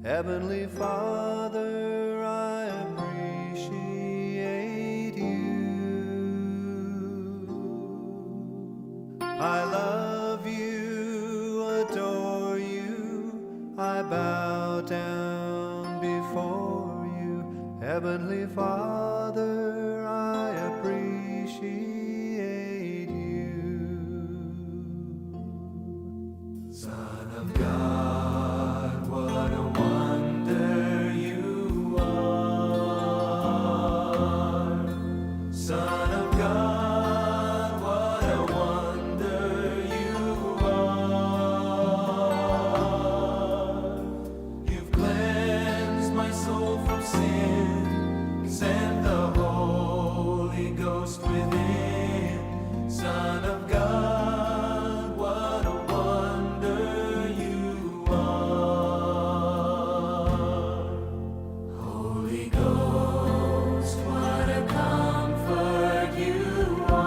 Heavenly Father, I appreciate you. I love you, adore you, I bow down before you. Heavenly Father, I appreciate you. Son of God, what a wonder you are. Son of God, what a wonder you are. You've cleansed my soul from sin, sent the Holy Ghost within. Son of God, what a wonder you are. Holy Ghost, what a comfort you are.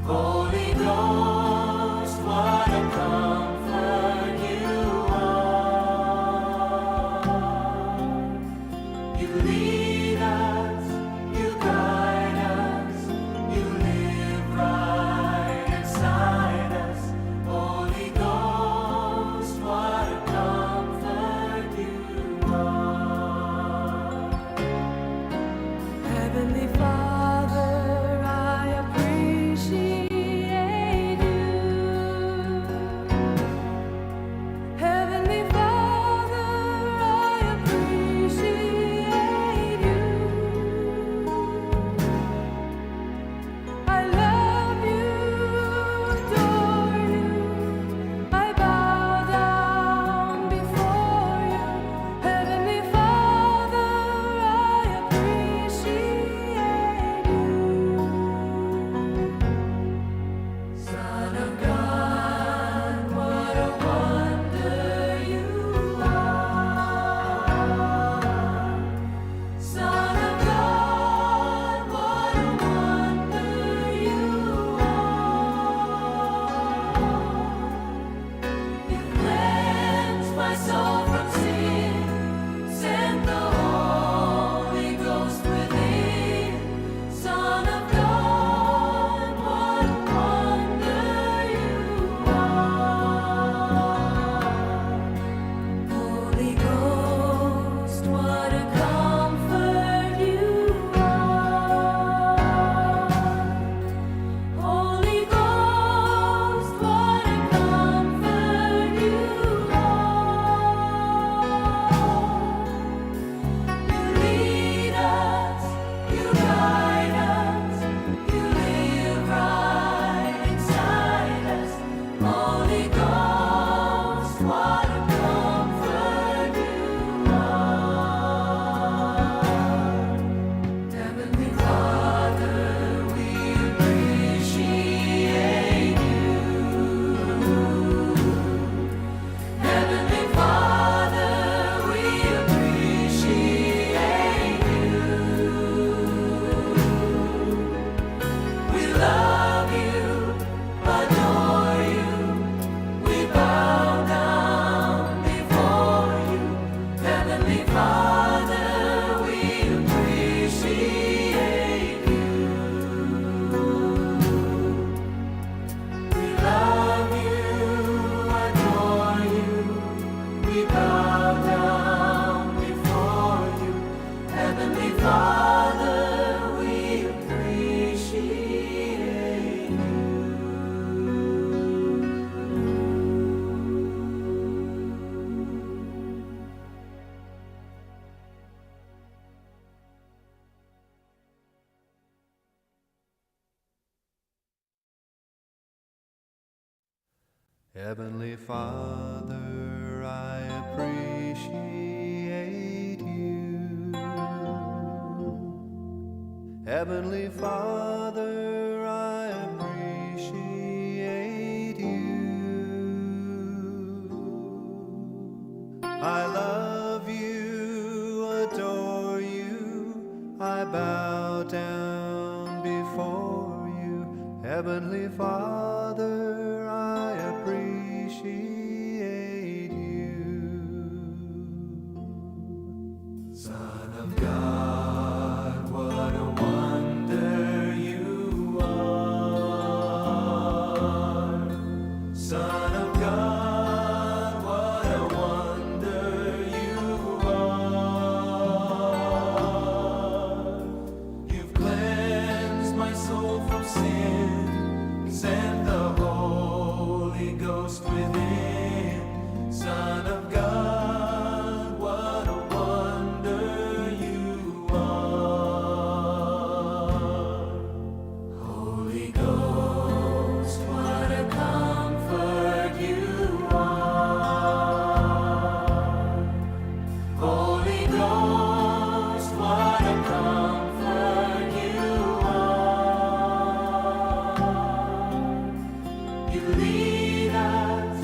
Holy Ghost, what a comfort you are. You lead us, you guide us, you live right inside us. Holy Ghost, what a comfort you are. Heavenly Father, I appreciate you. Heavenly Father, I appreciate you. I love you, adore you. I bow down before you. Heavenly Father, I appreciate you. Son of God, what a wonder you are. Son of God, what a wonder you are. You cleansed my soul from sin, sent the Holy Ghost within. Son of God, what a wonder you are. Holy Ghost, what a comfort you are. Holy Ghost, what a comfort you are. You lead us, you guide us, you live right inside us. Holy Ghost, what a comfort you are. Heavenly Father, we appreciate you. Heavenly Father, we appreciate you. We love you, adore you. We bow down before you. Heavenly Father, we appreciate you. We love you, adore you. We bow down before you. Heavenly Father, we appreciate you. Heavenly Father, I appreciate you. Heavenly Father, I appreciate you. I love you, adore you, I bow down before you. Heavenly Father, I appreciate Sin, sent the Holy Ghost within. Son of God, what a wonder you are. Holy Ghost, what a comfort you are. Holy Ghost, what a comfort you are. You lead us,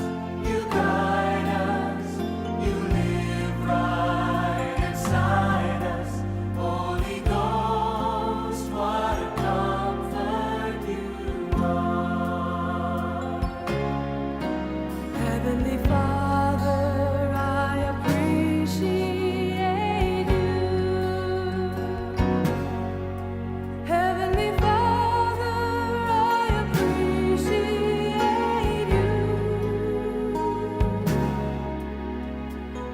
you guide us, you live right inside us. Holy Ghost, what a comfort you are. Heavenly Father, I appreciate you. Heavenly Father, I appreciate you.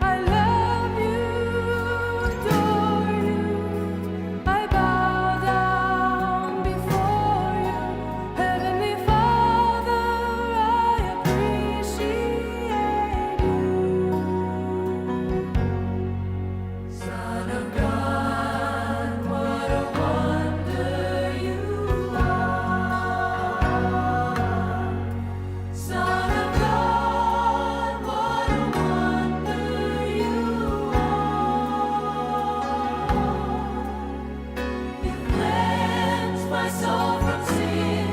I love you, adore you. I bow down before you. Heavenly Father, I appreciate you. Son of God, what a wonder you are. Son of God, what a wonder you are. You cleansed my soul from sin,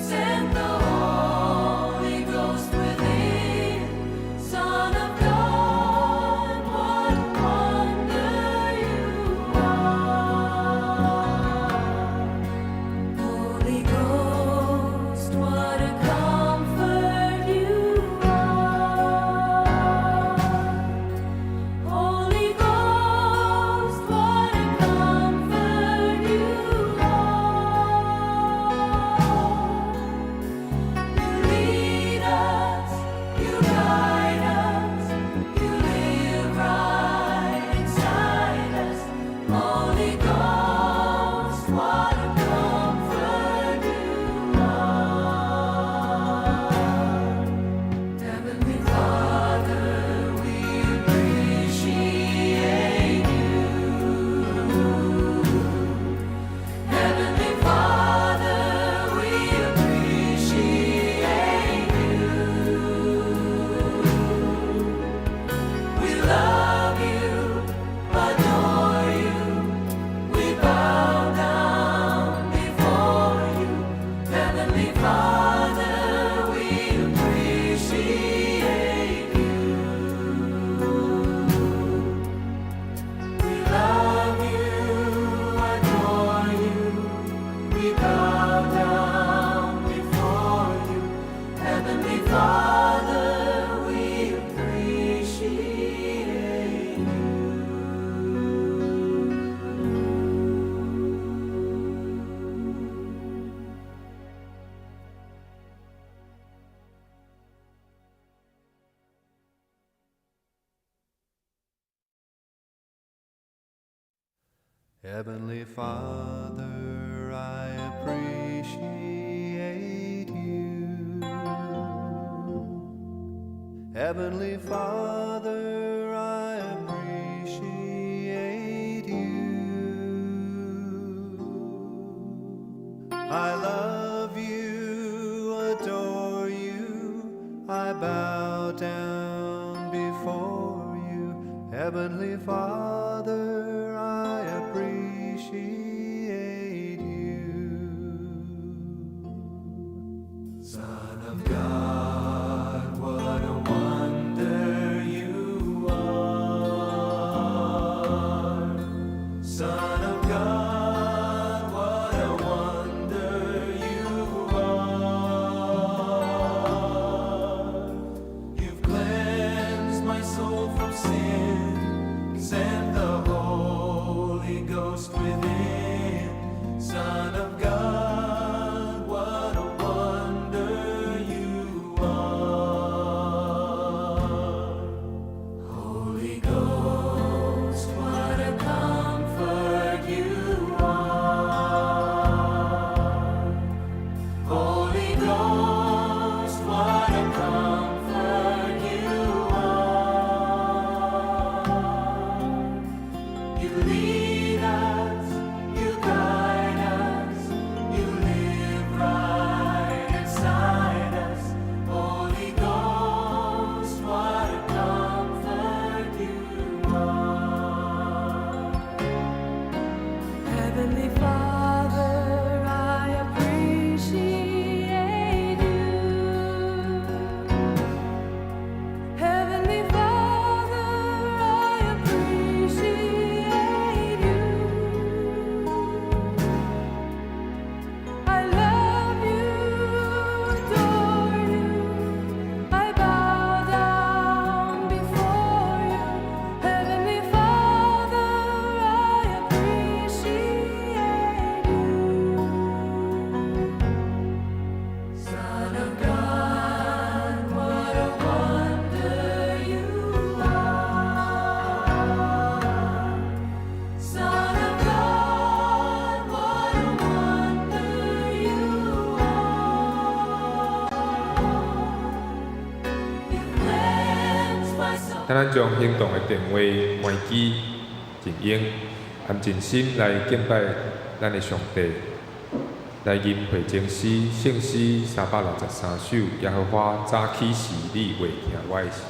sent the Holy Ghost within. Son of God, what a wonder you are. Holy Ghost, what a comfort you are. Holy Ghost, what a comfort you are. You lead us, you guide us, you live right inside us. Holy Ghost, what a comfort you are. Heavenly Father, we appreciate you. Heavenly Father, we appreciate you. We love you, adore you. We bow down before you. Heavenly Father, we appreciate you. We love you, adore you. We bow down before you. Heavenly Father, we appreciate you. Heavenly Father, I appreciate you. Heavenly Father, I appreciate you. I love you, adore you, I bow down before you. Heavenly Father, I appreciate you. Son of God, what a wonder you are. Son of God, what a wonder you are. You've cleansed my soul from sin, sent the 請咱將行動的電話關機靜音，含盡心來敬拜咱的上帝。來吟會前詩聖詩363首，耶和華早起時，你會聽我的聲。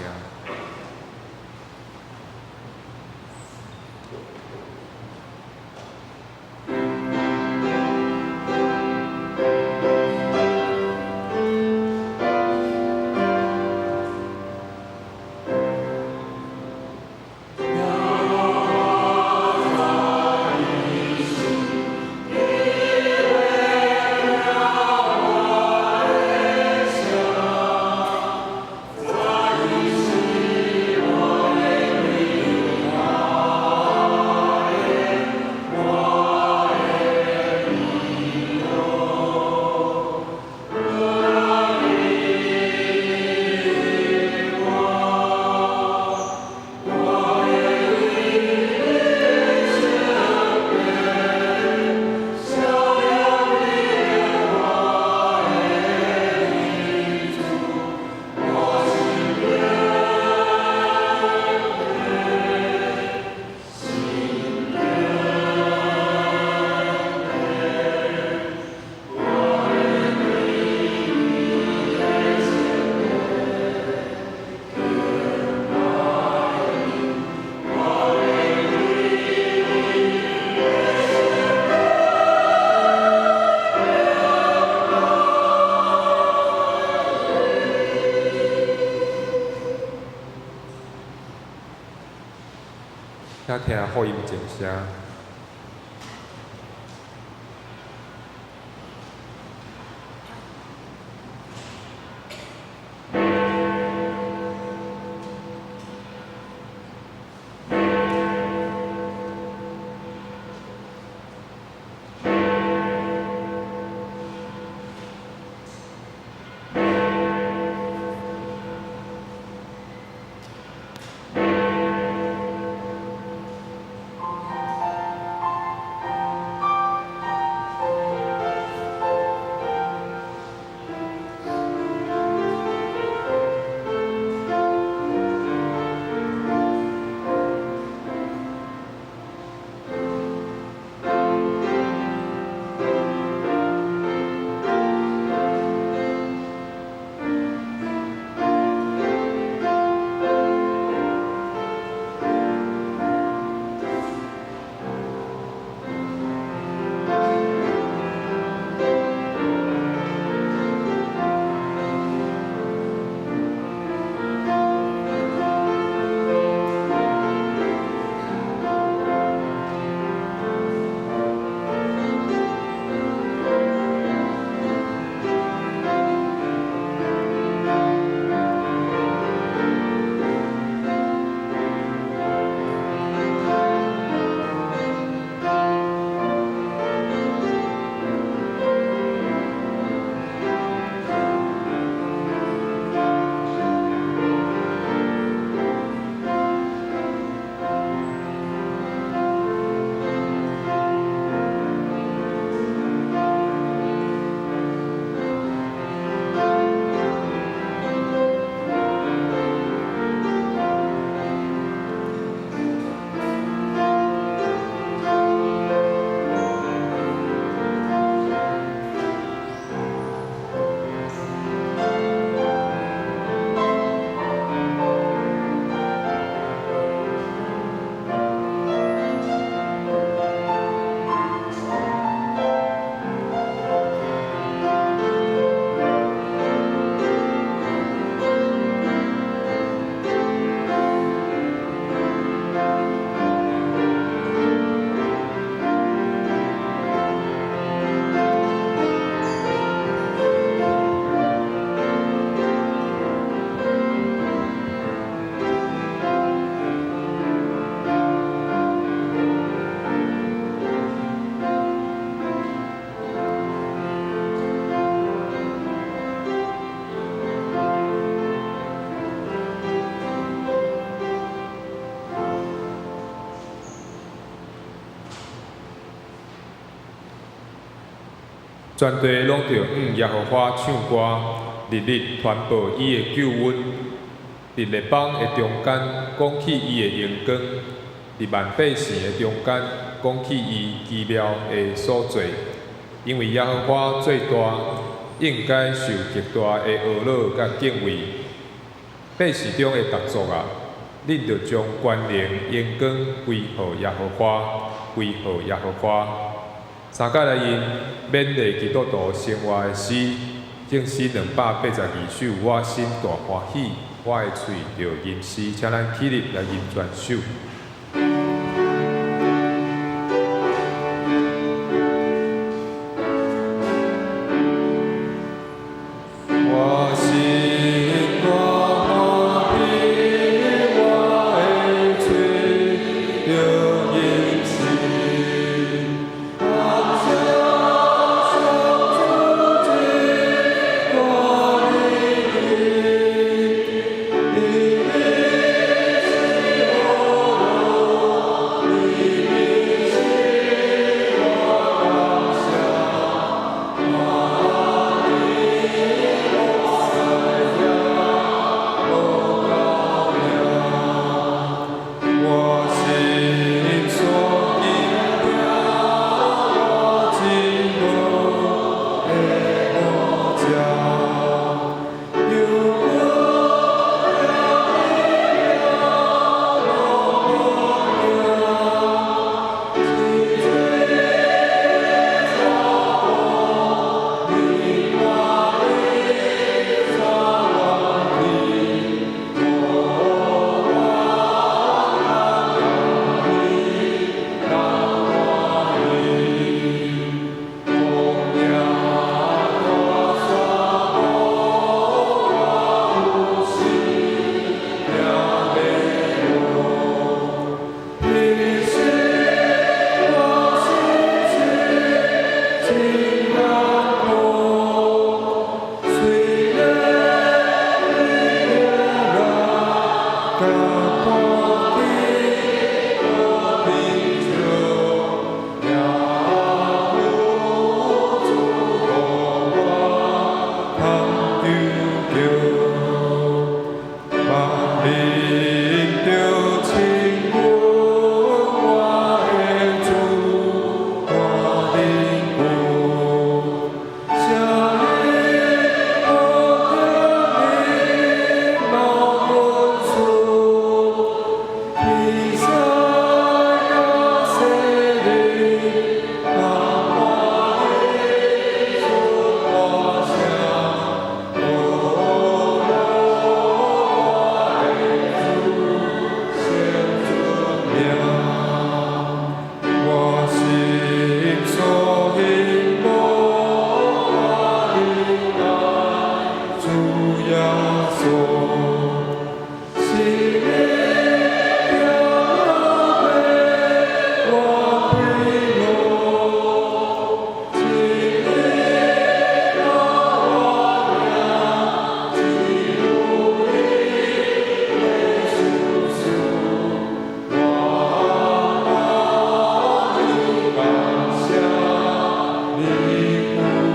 請聽福音靜聲。全地攏著向耶和華唱歌，日日傳報伊的救恩。佇列邦的中間講起伊的榮光，佇萬百姓的中間講起伊奇妙的所做。因為耶和華最大，應該受極大的呵咾佮敬畏。百姓中的逐族啊，恁著將權能榮光歸予耶和華，歸予耶和華。三甲來印勉勵基督徒生活的詩，聖詩282首，我心大歡喜，我的喙著吟詩，請咱起立來吟全首。我心大歡喜，我的喙著吟詩，感謝上主這大能力，伊是呵咾，伊是我感謝。我心所敬我真無的無價，有我心所希望的愛主耶穌，是你行過我快樂，是你帶我行進入你的舒適，我感謝你久久。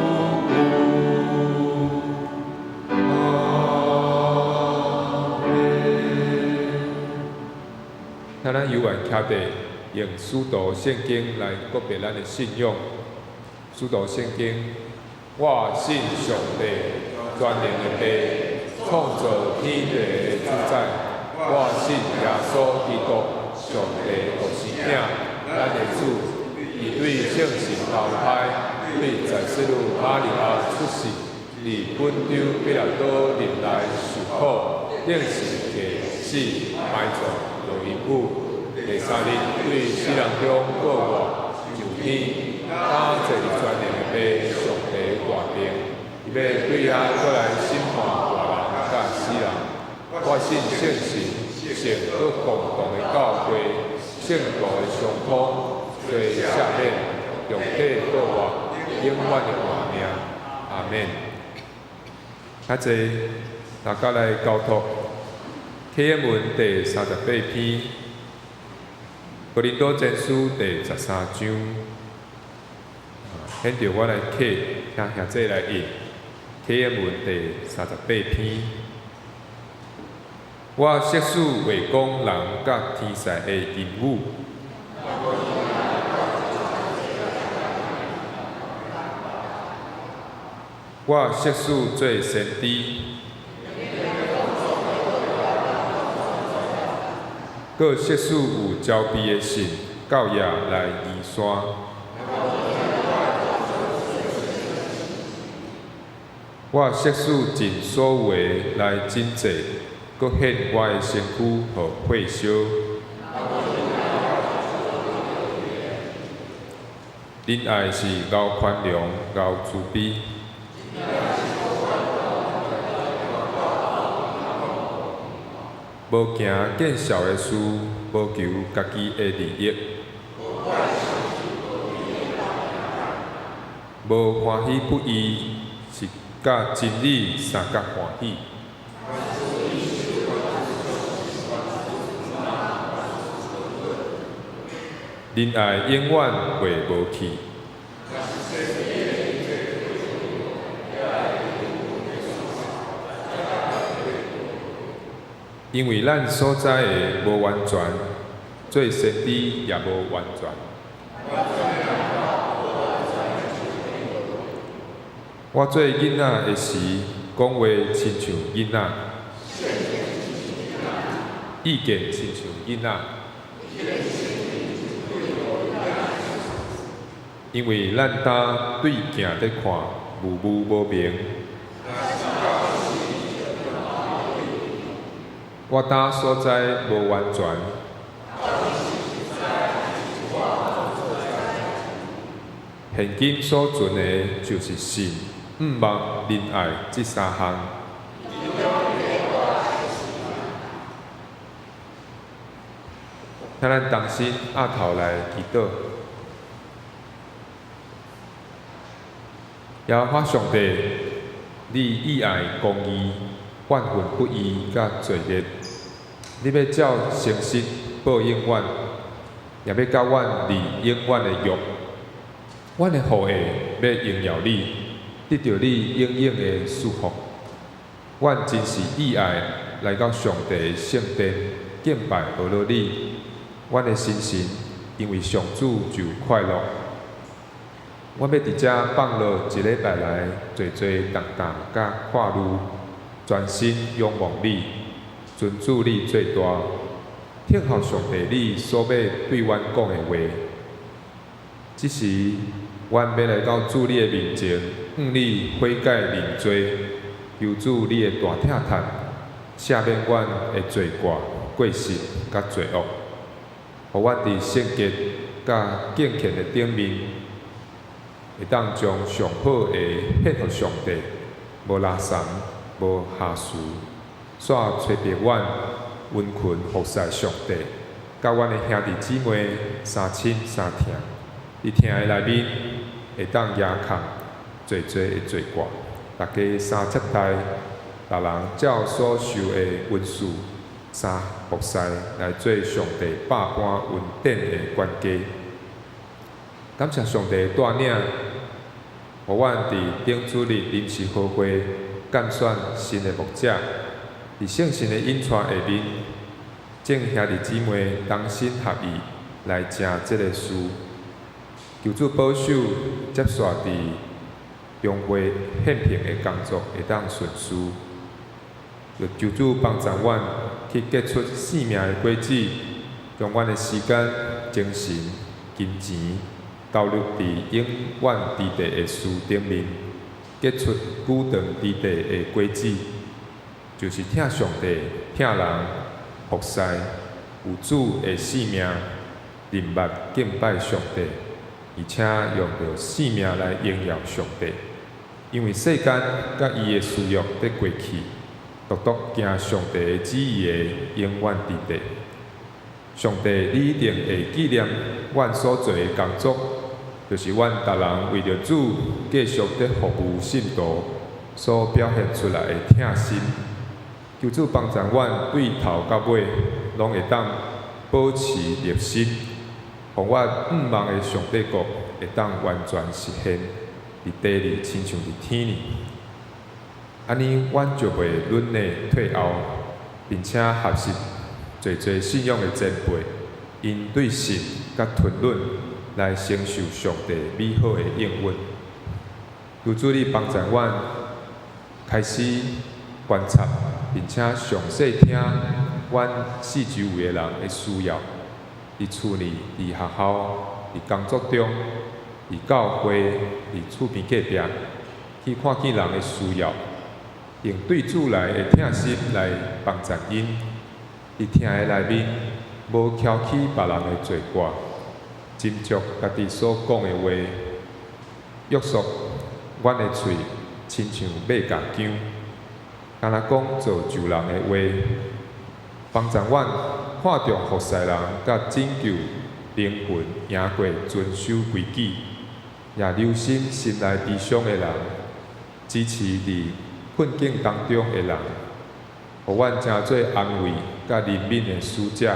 阿們。請咱有緣徛佇用使徒聖經來告白咱的信仰。使徒聖經，我信上帝全能的父，創造天地的主宰。我信耶穌基督，上帝獨生子，咱的主，伊對聖神投胎，對在聖女瑪利亞出世，佇本丟彼拉多忍耐受苦，釘十架死埋葬，落陰府，第三日對死人中復活，上天，擔坐佇全能的父上帝大爿，伊欲對遐閣來審判活人佮死人。我信聖神，聖閣共同的教會，聖徒的相通，罪赦免，肉體復活，永遠的活命。阿們。較濟，大家來交託啟應文第38篇，哥林多前書第13章。現著我來啟，請兄弟來印啟應文第38篇。我惜使會講人佮天使的言語。我惜使做先知，閣惜使有招庇的信到遐來移山。我惜使盡所有的來賑濟，閣獻我的身軀予火燒。仁愛是𠢕寬容、𠢕慈悲。無行見笑的事，無求家己的利益，無歡喜不義，是佮真理相佮歡喜。仁愛永遠袂無去。因為咱所知的無完全，做先知也無完全。我做囡仔的時，講話親像囡仔，意見親像囡仔。因為咱今對鏡咧看，霧霧無明。我今所知無完全，現今所存的，就是信、向望、仁愛這三項。請咱同心徛頭來祈禱。耶和華上帝，你喜愛公義、怨恨不義佮罪孽。你欲照誠實報應阮，也欲佮阮立永遠的約。阮的後裔欲榮耀你，得著你永遠的祝福。阮真是喜愛來到上帝的聖殿敬拜阿羅你。阮的心神因為上主就快樂。阮欲佇遮放落一禮拜來濟濟重擔佮掛慮，專心仰望你，尊主你最大，聽候上帝你所欲對阮講的話。這時，阮欲來到主你的面前，向你悔改認罪，求主你的大疼痛，赦免阮的罪過、過失佮罪惡，予阮佇聖潔佮敬虔的頂面，會當將上好的獻予上帝，無垃圾，無瑕疵。煞催逼阮殷勤服侍上帝，佮阮的兄弟姊妹相親相疼，佇疼的內面會當倚扛濟濟的罪過。大家相接待，逐人照所受的恩賜，相服侍來做上帝百般恩典的管家。感謝上帝帶領，予阮佇頂主日臨時合會揀選新的牧者，佇聖神的引帶下面，眾兄弟姊妹同心合意來成這个事。求主保守，接續佇中會獻品的工作會當順遂。求主幫助阮去結出生命的果子，將阮的時間、精神、金錢投入佇永遠之地的事頂面，結出久長之地的果子，就是疼上帝、疼人、服侍、有主的生命，認捌敬拜上帝，而且用著生命來榮耀上帝。因為世間佮伊的私欲佇過去，獨獨行上帝的旨意的永遠佇地。上帝，你一定會紀念阮所做的工作，就是阮逐人為著主繼續佇服務信徒所表現出來的疼心。求主幫助阮對頭到尾，攏會當保持熱心，予阮向望的上帝國會當完全實現，佇地裡親像佇天裡。按呢，阮就袂淪落退後，並且學習濟濟信仰的前輩，𪜶對信佮吞忍來承受上帝美好的應允。求主你幫助阮開始觀察，並且詳細聽阮四周圍的人的需要，佇厝內、佇學校、佇工作中、佇教會、佇厝邊隔壁，去看見人的需要，用對主來的疼心來幫助𪜶。佇疼的內面，無蹺起別人的罪過，斟酌家己所講的話，約束阮的喙，親像馬甲韁，敢若講造就人的話，幫助阮看重服侍人，佮拯救靈魂，贏過遵守規矩，也留心心內悲傷的人，支持佇困境當中的人，予阮成做安慰佮憐憫的使者，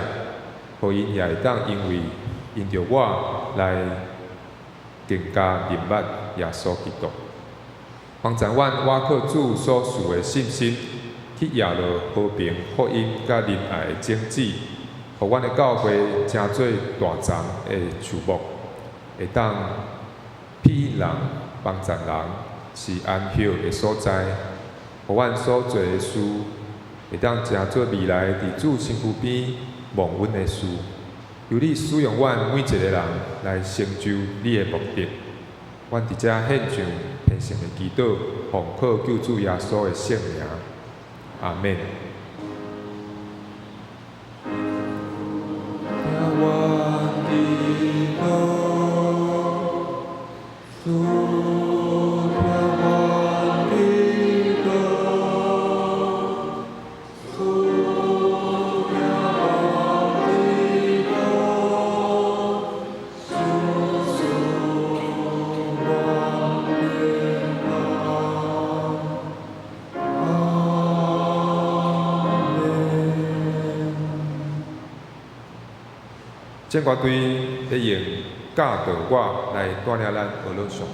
予𪜶也會當因為因著我來更加認捌耶穌基督。幫助阮倚靠主所賜的信心，去掖落和平、福音佮仁愛的種子，予阮的教會成做大欉的樹木，會當庇蔭人、幫助人，是安歇的所在。予阮所做的事，會當成做未來佇主身軀邊蒙恩的事。求你使用阮每一個人來成就你的目的。阮佇遮獻上虔誠的祈禱，奉靠救主耶穌的聖名，阿們。聽阮祈禱，主聽阮祈禱，主聽阮祈禱，主賜阮平安，阿們。正歌隊咧用教導我來帶領咱學樂上帝。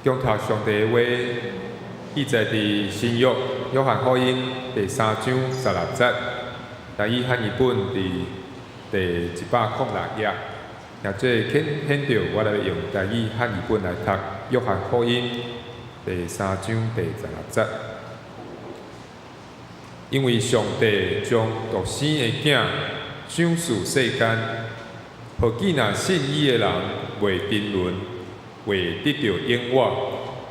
恭讀上帝的話，記載佇新約約翰福音第三章十六節，台語漢譯本佇第106頁。若這顯顯著，我來用台語漢譯本來讀約翰福音第三章第十六節。因為上帝將獨生的囝賞賜世間，予見若信伊的人袂沉淪，會得著永活。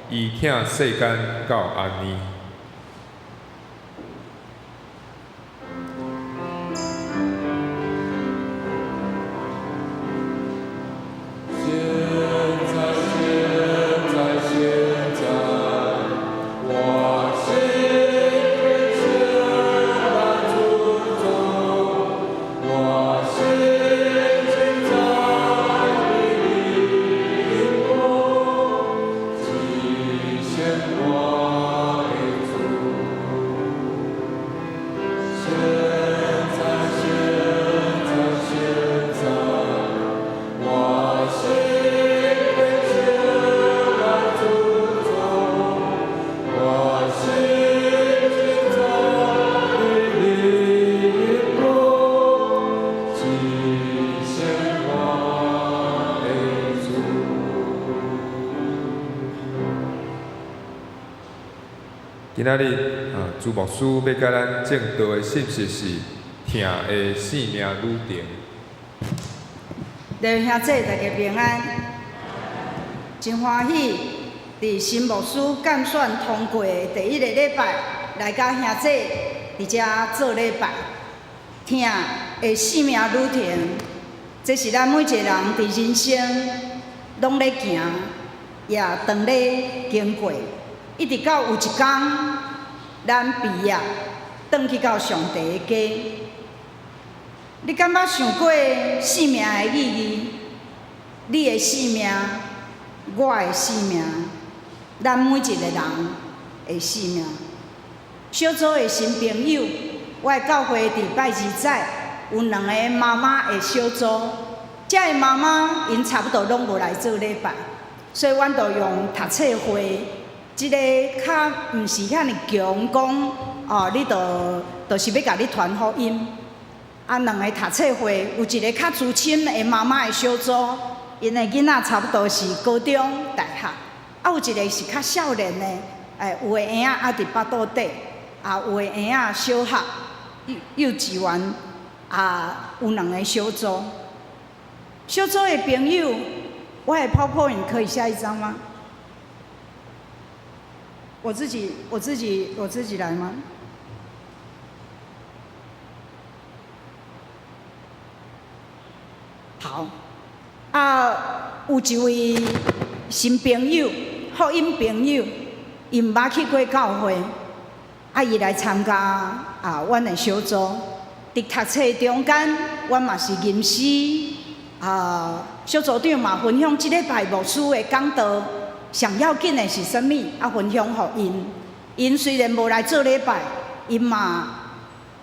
伊疼世間到按呢。現在，現在，現在，我心懇切來尊崇，我心敬在你靈宮，祭獻我的主。現在，現在，現在，我心懇切來尊崇，我心敬在你靈宮，祭獻我的主。今仔日啊，朱牧師欲佮咱證道的信息是疼的生命旅程。弟兄姊大家平安，真歡喜，佇新牧師鑑選通過的第一个禮拜，來佮兄姊佇遮做禮拜。疼的生命旅程，這是咱每一個人佇人生攏咧行，也當咧經過，一直到有一工，咱畢業，轉去到上帝的家。你敢捌想過生命的意義？你的生命，我的生命，咱每一個人的生命。小組的新朋友，我的教會佇拜二早有兩个媽媽的小組，這个媽媽𪜶差不多攏無來做禮拜，所以阮就用讀冊會，這个較毋是遐爾強講哦，你就是欲共你傳福音。啊，兩个讀冊會有一个較資深的媽媽的小組，𪜶的囡仔差不多是高中、大學。啊，有一个是較少年的，有的嬰仔還佇腹肚底，啊，有的嬰仔小學、幼稚園，啊，有兩个小組。小組的朋友，我的 PowerPoint 可以下一張嗎？我自己來嗎？好，啊，有一位新朋友，福音朋友，伊毋捌去過教會，啊，伊來參加啊，阮的小組。佇讀冊中間，阮嘛是吟詩，啊，小組長嘛分享這禮拜牧師的講道，上要緊的是啥物？啊，分享予𪜶。𪜶雖然無來做禮拜，𪜶嘛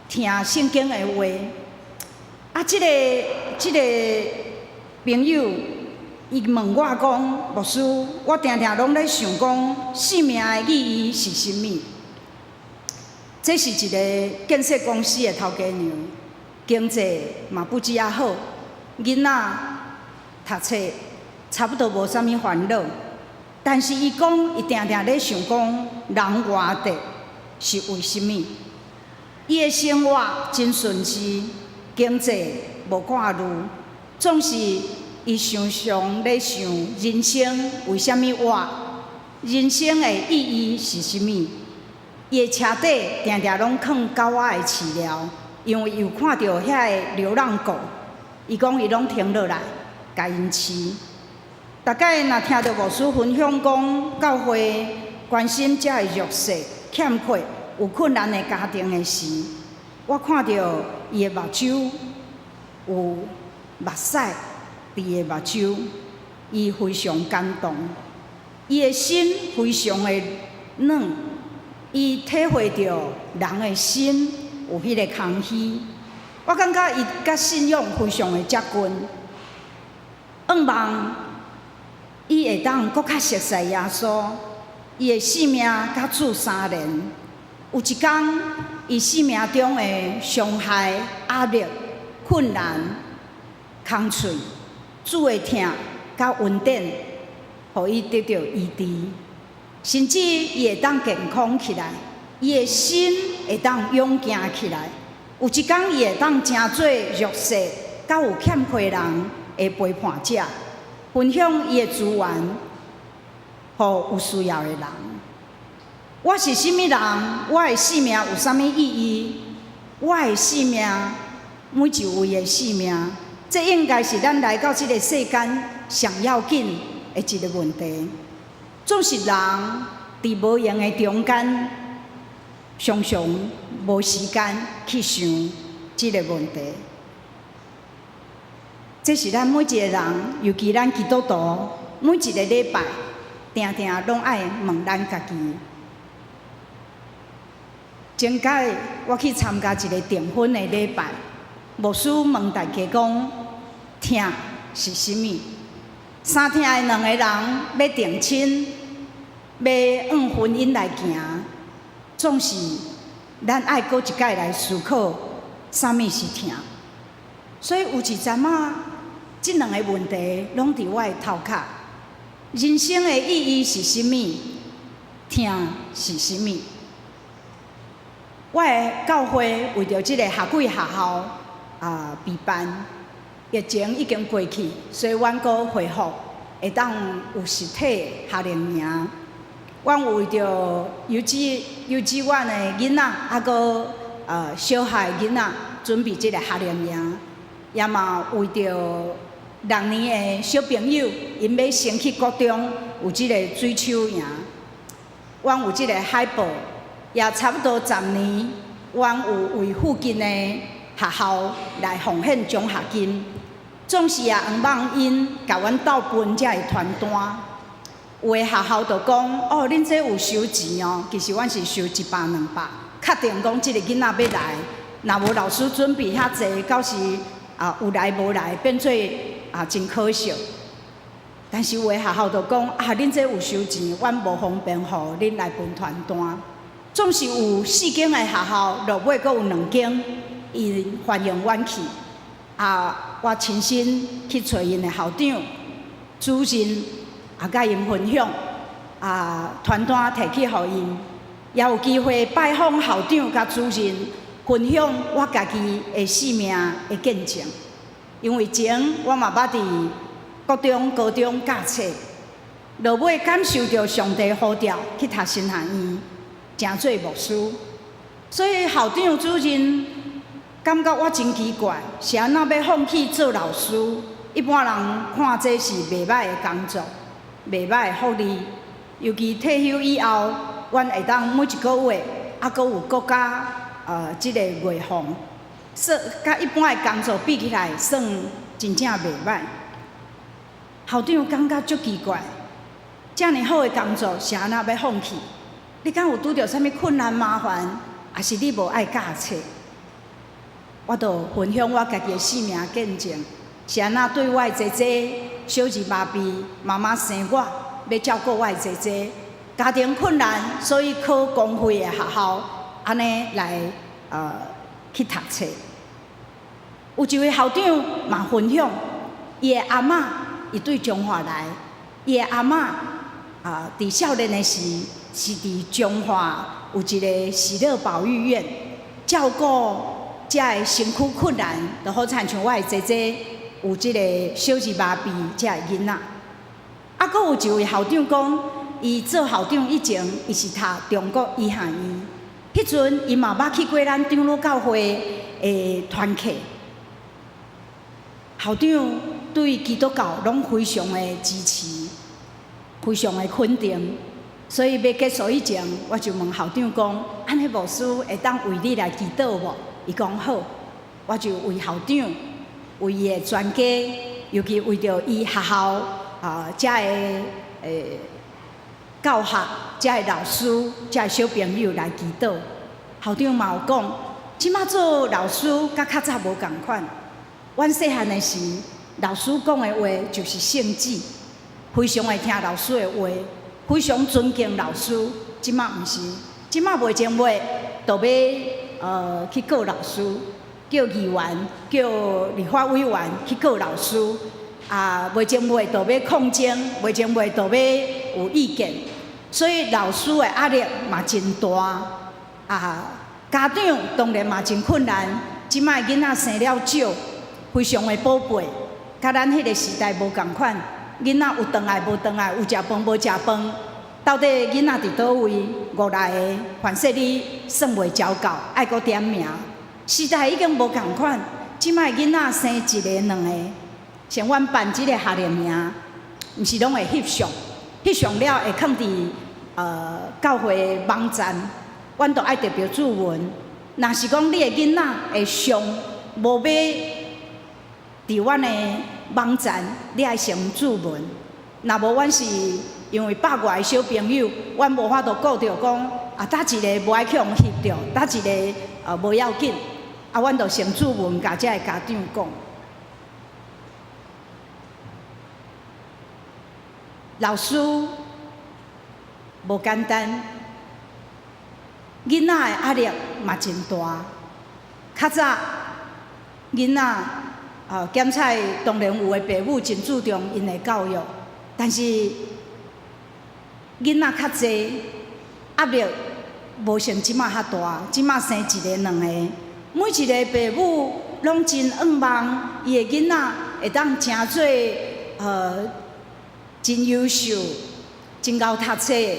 聽聖經的話。啊，這个朋友，伊問我講，牧師，我定定攏咧想講，生命的意義是啥物？這是一個建設公司的頭家娘，經濟嘛不止仔好，囡仔讀冊差不多無啥物煩惱。但是伊講，伊定定咧想講，人活著是為啥物？伊的生活真順遂，經濟無掛慮，總是伊常常咧想人生為啥物活？人生的意義是啥物？伊的車底定定攏囥狗仔的飼料，因為有看著遐个流浪狗，伊講伊攏停落來，共𪜶飼。大概若聽著牧師分享講，教會關心遮个弱勢、欠缺、有困難的家庭的時，我看著伊的目睭有目屎佇伊的目睭，伊非常感動，伊的心非常的軟，伊體會著人的心有彼个空虛。我感覺伊佮信仰非常的接近，向望。伊會當閣較熟似耶穌，伊的性命佮主相連。有一工，伊生命中的傷害、壓力、困難、空喙，主的疼佮恩典，予伊得著醫治，甚至伊會當健康起來，伊的心會當勇健起來。有一工，伊會當成做弱勢佮有欠缺人的陪伴者，分享伊的資源，予有需要的人。我是啥物人？我的生命有啥物意義？我的生命，每一位的生命，這應該是咱來到這个世間上要緊的一个問題。總是人佇無閒的中間，常常無時間去想這个問題。這是咱每一個人，尤其咱基督徒，每一个禮拜，定定攏愛問咱家己。前擺我去參加一个訂婚的禮拜，牧師問大家講：疼是啥物？相疼的兩個人欲訂親，欲向婚姻來行，總是咱愛閣一擺來思考，啥物是疼？所以有一陣仔，這兩个問題攏佇我的頭殼。人生的意義是啥物？疼是啥物？我的教會為著這个夏季學校啊備辦，疫情已經過去，所以阮閣恢復會當有實體夏令營。阮為著幼稚園的囡仔，抑閣小學的囡仔準備這个夏令營，也嘛為著六年的小朋友，𪜶欲升去國中，有這个水手營。阮有這个海報。也差不多10年，阮有為附近的學校來奉獻獎學金，總是也向望𪜶共阮鬥分遮的傳單。有的學校就講：哦，恁這有收錢哦，其實阮是收一百兩百，確定講這个囡仔欲來，若無老師準備遐濟，到時啊有來無來，變做啊真可惜。但是有的學校就講：啊，恁這有收錢，阮無方便予恁來分傳單。總是有四間的學校，落尾閣有兩間，𪜶歡迎阮去。啊，我親身去揣𪜶的校長、主任，啊，佮𪜶分享，啊，傳單提去予𪜶，也有機會拜訪校長佮主任，分享我家己的生命的見證。因為前我嘛捌佇國中、高中教冊，落尾感受著上帝呼召去讀神學院，成做牧師。所以校長主任感覺我真奇怪，是按怎欲放棄做老師？一般人看這是袂䆀的工作，袂䆀的福利。尤其退休以後，阮會當每一個月，猶閣有國家這个月俸，算佮一般的工作比起來，算真正袂䆀。校長感覺足奇怪，遮爾好的工作是按怎欲放棄？你敢有拄著啥物困難麻煩，抑是你無愛教冊？我就分享我家己的生命見證，是按怎對我的姐姐小兒麻痹，媽媽生我，欲照顧我的姐姐，家庭困難，所以考公費的學校，按呢來去讀冊。有一位校長嘛分享，伊的阿嬤，伊對彰化來，伊的阿嬤啊，佇少年的時是佇彰化有一个喜樂保育院照顧遮的身軀困難，就好親像我的姐姐有這个小兒麻痹遮的囡仔。啊，閣有一位校長講，伊做校長以前，伊是讀中國醫學院，彼陣伊嘛捌去過咱長老教會的團契。校長對基督教攏非常的支持，非常的肯定。所以欲結束以前，我就問校長講：按呢牧師會當為你來祈禱無？伊講好，我就為校長、為伊的全家，尤其為著伊學校啊，遮的教學、遮的老師、遮的小朋友來祈禱。校長嘛有講，這馬做老師佮較早無仝款。阮細漢的時，老師講的話就是聖旨。非常會聽老師的話，非常尊敬老師。這馬毋是，這馬袂前尾就欲去告老師，叫議員、叫立法委員去告老師。啊，袂前尾就欲抗爭，袂前尾就欲有意見，所以老師的壓力嘛真大。啊，家長當然嘛真困難。這擺囡仔生了少，非常的寶貝，佮咱彼个時代無仝款。囡仔有頓來無頓來，有食飯無食飯，到底囡仔佇佗位？五六个，凡勢你算袂繳夠，愛閣點名。時代已經無仝款，這擺囡仔生一个兩个，像阮辦這个夏令營，毋是攏會翕相，翕相了會囥佇教會網站，阮都愛特別注文。若是講你的囡仔的相無欲佇阮的網站，你愛先注文。若無，阮是因為百外个小朋友，阮無法度顧著講啊，佗一个無愛去予翕著，佗一个無要緊，啊，阮就先注文共遮个家長講。老師無簡單，囡仔的壓力嘛真大。較早囡仔檢採當然有的爸母真注重𪜶的教育，但是囡仔較濟，壓力無像這馬較大。這馬生一个兩个，每一个爸母攏真向望伊的囡仔會當成做真優秀、真𠢕讀冊、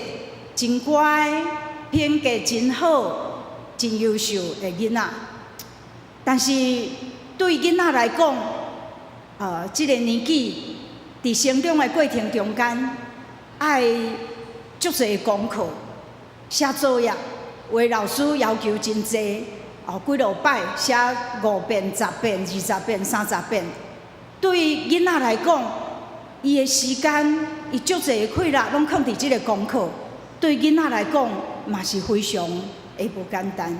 真乖、品格真好、真優秀的囡仔。但是對囡仔來講，這個年紀佇成長的過程中間，愛足濟功課、寫作業，有的老師要求真濟，哦，幾落擺寫五遍、十遍、二十遍、三十遍。對囡仔來講，伊的時間，伊足濟的氣力攏囥佇這个功課，對囡仔來講嘛是非常的無簡單。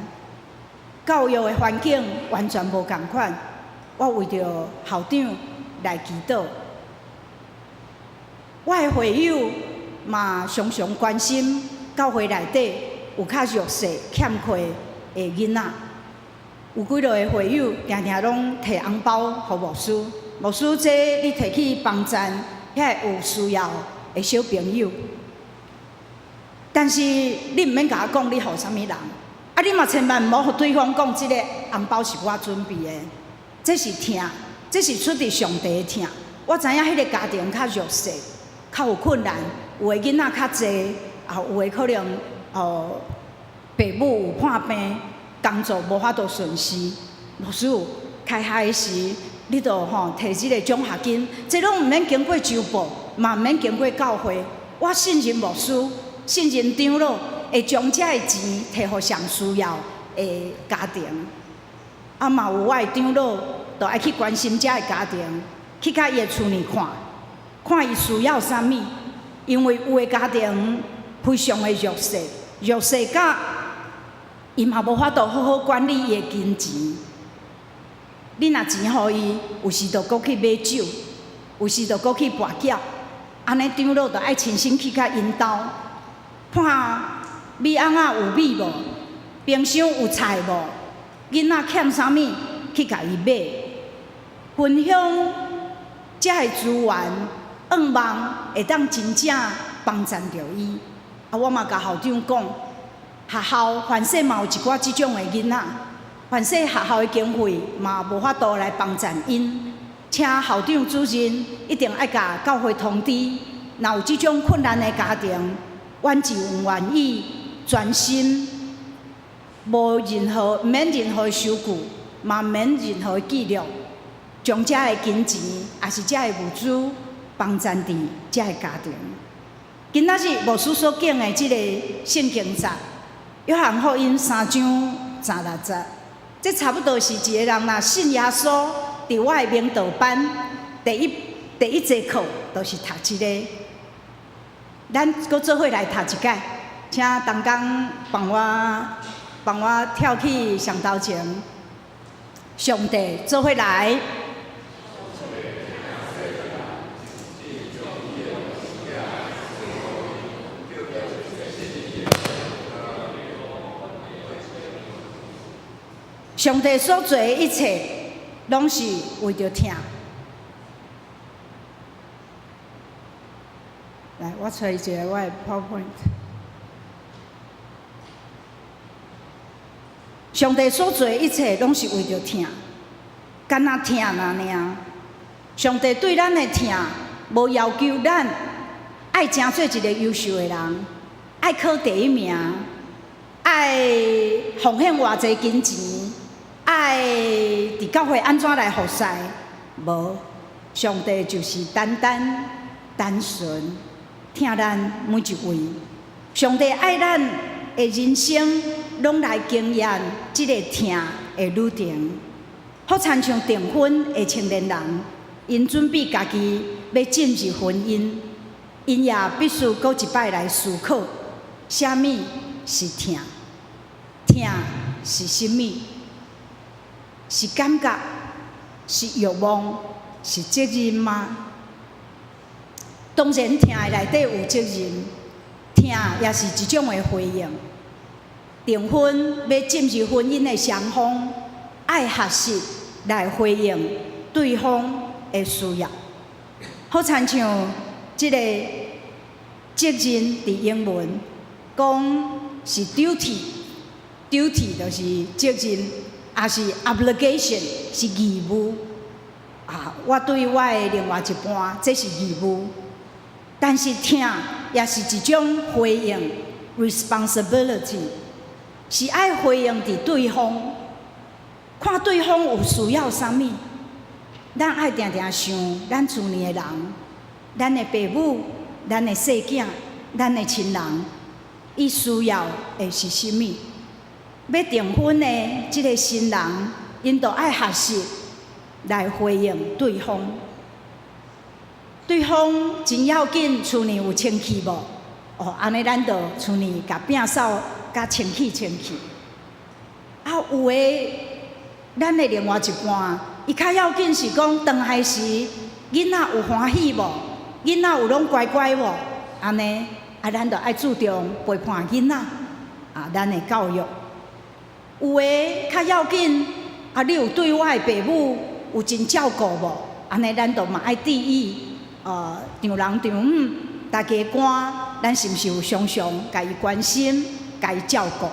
教育的環境完全無仝款，我為著校長來祈禱。我的會友嘛常常關心教會內底有較弱勢欠缺的囡仔，有幾落个會友定定攏提紅包予牧師，牧師這你提去幫贊遐有需要的小朋友。但是你毋免共我講你予啥物人，啊你嘛千萬毋好予對方講這个紅包是我準備的，這是疼，這是出佇上帝的疼。我知影彼个家庭較弱勢，較有困難，有的囡仔較濟，啊有的可能爸母有破病，工作無法度順時。牧師開學時，你就吼提這个獎學金，這攏毋免經過州部，嘛毋免經過教會。我信任牧師，信任長老，會將這个錢提予上需要的家庭。啊，嘛有我的長老，就愛去關心這个家庭，去共伊的厝裡看，看伊需要啥物。因為有的家庭非常的弱勢，弱勢甲伊嘛無法度好好管理伊的金錢。你若錢予伊，有時就閣去買酒，有時就閣去跋筊。按呢長老就愛親身去共𪜶兜，看米甕仔有米無，冰箱有菜無，囡仔欠啥物，去共伊買。分享這个資源，向望會當真正幫贊著伊。啊，我嘛共校長講，學校凡勢嘛有一寡這種的囡仔，凡勢學校的經費嘛無法度來幫贊𪜶，請校長主任一定愛共教會通知，若有這種困難的家庭，阮就願意專心，無任何毋免任何收據，嘛毋免任何記錄，將遮个金錢，抑是遮个物資幫贊佇遮个家庭。今仔日牧師所講的這个聖經節，約翰福音三章十六節，這差不多是一个人若信耶穌，佇我的明道班第一節課，就是讀這个。咱閣做伙來讀一擺，請同工幫我跳去上頭前，上帝做伙來。上帝所做的一切，攏是為著疼。來，我揣一下我的 PowerPoint。上帝所做的一切，攏是為著疼，敢若疼爾。上帝對咱的疼，無要求咱愛成做一个優秀的人，愛考第一名，愛奉獻偌濟金錢，愛佇教會按怎來服侍？無，上帝就是單單單純疼咱每一位。上帝愛咱的人生，攏來經驗這個疼的旅程。好親像訂婚的青年人，𪜶準備家己欲進入婚姻，𪜶也必須閣一擺來思考，啥物是疼？疼是啥物？是感覺？是慾望？是責任嗎？當然，疼的內底有責任，疼也是一種的回應。訂婚欲進入婚姻的雙方，愛學習來回應對方的需要。好親像這个責任佇英文講是 duty，duty 就是責任，抑是 obligation 是義務。啊，我對我的另外一半，這是義務。但是疼也是一種回應，responsibility 是愛回應佇對方，看對方有需要啥物，咱愛定定想咱厝內的人，咱的爸母、咱的細囝、咱的親人，伊需要的是啥物？欲訂婚的這个新人，𪜶就愛學習來回應對方。對方真要緊，厝內有清氣無？哦，按呢咱就厝內共摒掃，共清氣清氣。啊，有的咱的另外一半，伊較要緊是講，轉來時囡仔有歡喜無？囡仔有攏乖乖無？按呢，啊，咱就愛注重陪伴囡仔，啊，咱的教育。有的較要緊，啊，你有對我的爸母有真照顧無？按呢，咱就嘛愛注意，丈人丈母、大家官，咱是毋是有常常共伊關心、共伊照顧？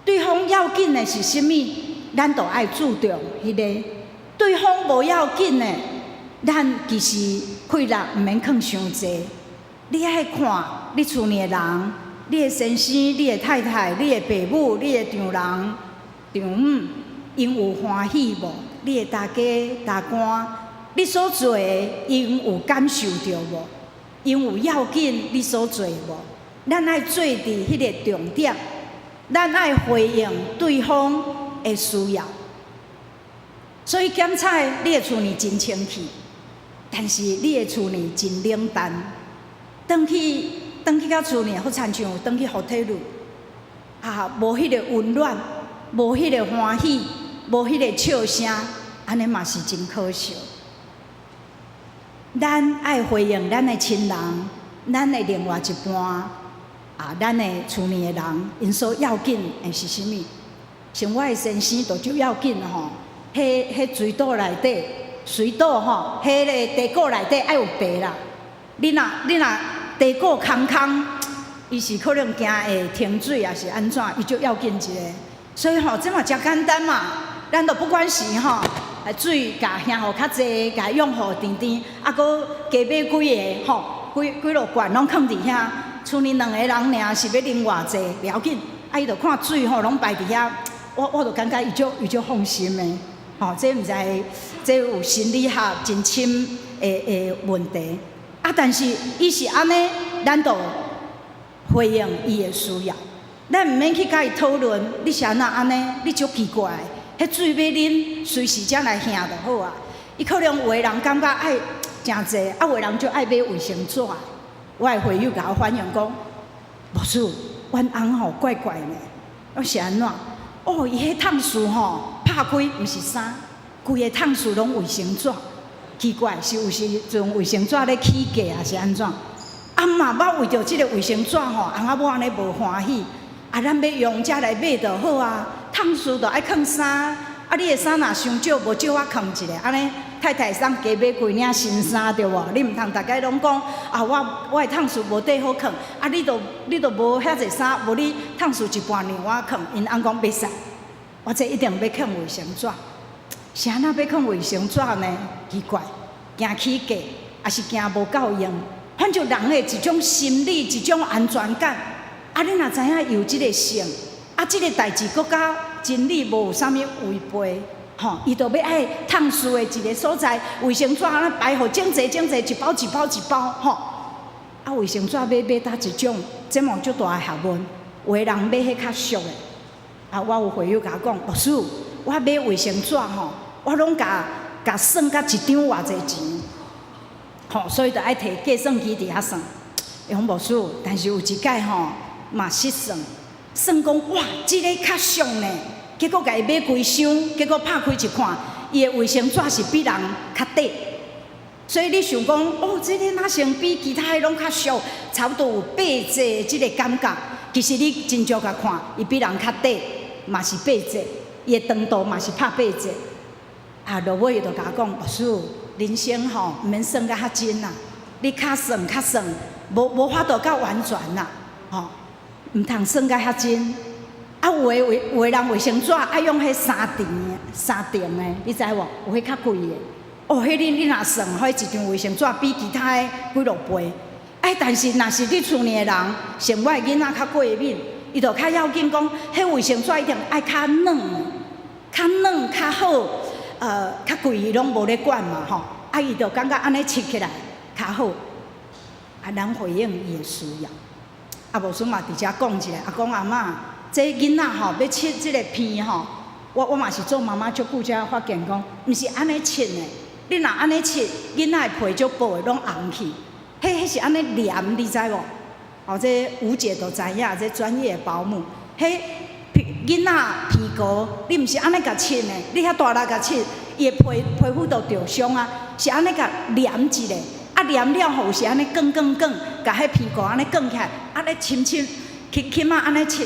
對方要緊的是啥物，咱就愛注重彼个。對方無要緊的，咱其實氣力毋免囥傷濟。你愛看你厝內的人，你的先生、你的太太、你的爸母、你的丈人、丈母，𪜶有歡喜無？你的大家、大官，你所做的，𪜶有感受著無？𪜶有要緊你所做的無？咱愛做佇彼个重點，咱愛回應對方的需要。所以檢查你的厝內真清氣，但是你的厝內真冷淡。轉去轉去到厝內，好親像轉去 hotel，啊，無彼个溫暖，無彼个歡喜，無彼个笑聲，按呢嘛是真可惜。咱愛回應咱的親人，咱的另外一半，啊，咱的厝內的人，𪜶所要緊的是啥物？像我的先生就足要緊吼，彼彼水斗內底，水斗吼，彼个茶果內底愛有茶啦。你若茶果空空，伊是可能驚會停水，抑是按怎，伊就要緊一个。所以吼，這嘛誠簡單嘛，咱就不管是吼，水共兄予較濟，共用予甜甜，啊，閣加買幾个吼，幾幾落罐攏囥佇遐。厝內兩個人爾是欲啉偌濟，袂要緊，啊，伊就看水吼攏擺佇遐，我就感覺伊足放心的，吼，這毋知這有心理學真深的問題。啊，但是伊是按呢，咱就回應伊的需要，咱毋免去共伊討論，你是按怎按呢？你足奇怪，彼水欲啉，隨時才來兄就好啊。伊可能有的人感覺愛誠濟，啊，有的人就愛買衛生紙。我的會友共我反映講，牧師，阮翁吼怪怪呢，我是按怎？哦，伊彼桶欶吼拍開，毋是衫，規个桶欶攏衛生紙。奇怪，是有時陣衛生紙咧起價，抑是按怎？啊嘛捌為著這个衛生紙吼，翁仔某按呢無歡喜。啊，咱欲用才來買就好啊，迵事就愛囥衫，啊，你的衫若傷少，無借我囥一下，按呢太太會使加買幾領新衫對無？你毋通逐擺攏講啊，我的迵事無地好囥，啊，你都無遐濟衫，無你迵事一半讓我囥，𪜶翁講袂使，我這一定欲囥衛生紙。是按怎欲囥衛生紙呢？奇怪，驚起價，抑是驚無夠用？反正人的一種心理，一種安全感。啊，你若知影有這个性，啊，這个代誌閣佮真理無有啥物違背，吼，伊就欲愛迵事的一个所在，衛生紙按呢擺予整齊整齊，一包一包一包，吼。啊，衛生紙欲買佗一種，這嘛足大的學問。有的人買彼較俗的，啊，我有會友共我講，牧師，我買衛生紙吼，我攏共共算甲一張偌濟錢，吼，所以就愛提計算機佇遐算。伊講牧師，但是有一擺吼嘛失算，算講哇，這个較俗呢，結果共伊買規箱，結果拍開一看，伊的衛生紙是比人較短。所以你想講，哦，這个若像比其他的攏較俗，差不多有八折這个感覺。其實你真少共看，伊比人較短，嘛是八折，伊的長度嘛是拍八折。啊，落尾伊就共我講，牧師，人生吼毋免算甲遐真啦，你較算較算，無法度較完全啦，吼，毋通算甲遐真。啊，有的人衛生紙愛用彼三層三層的，你知無？有彼較貴的。哦，彼你若算，彼一張衛生紙比其他的幾落倍。哎，但是若是你厝裡的人，像我的囡仔較過敏，伊就較要緊講，彼衛生紙一定愛較軟，較軟較好，較貴伊攏無咧管嘛吼。啊，伊就感覺按呢拭起來較好。啊，咱回應伊的需要。啊，牧師嘛佇遮講一下，阿公阿嬤，這囡仔吼欲拭這个鼻吼，我嘛是做媽媽足久才發現講，毋是按呢拭的。你若按呢拭，囡仔的皮足薄的攏紅去。彼是按呢黏，你知無？哦，這吳姐都知影，這專業的保姆。彼皮囡仔鼻膏，你毋是按呢共拭的，你遐大力共拭，伊的皮膚都著傷啊。是按呢共黏一下，啊黏了後是按呢捲捲捲，共彼鼻膏按呢捲起來，按呢深深，起碼按呢拭。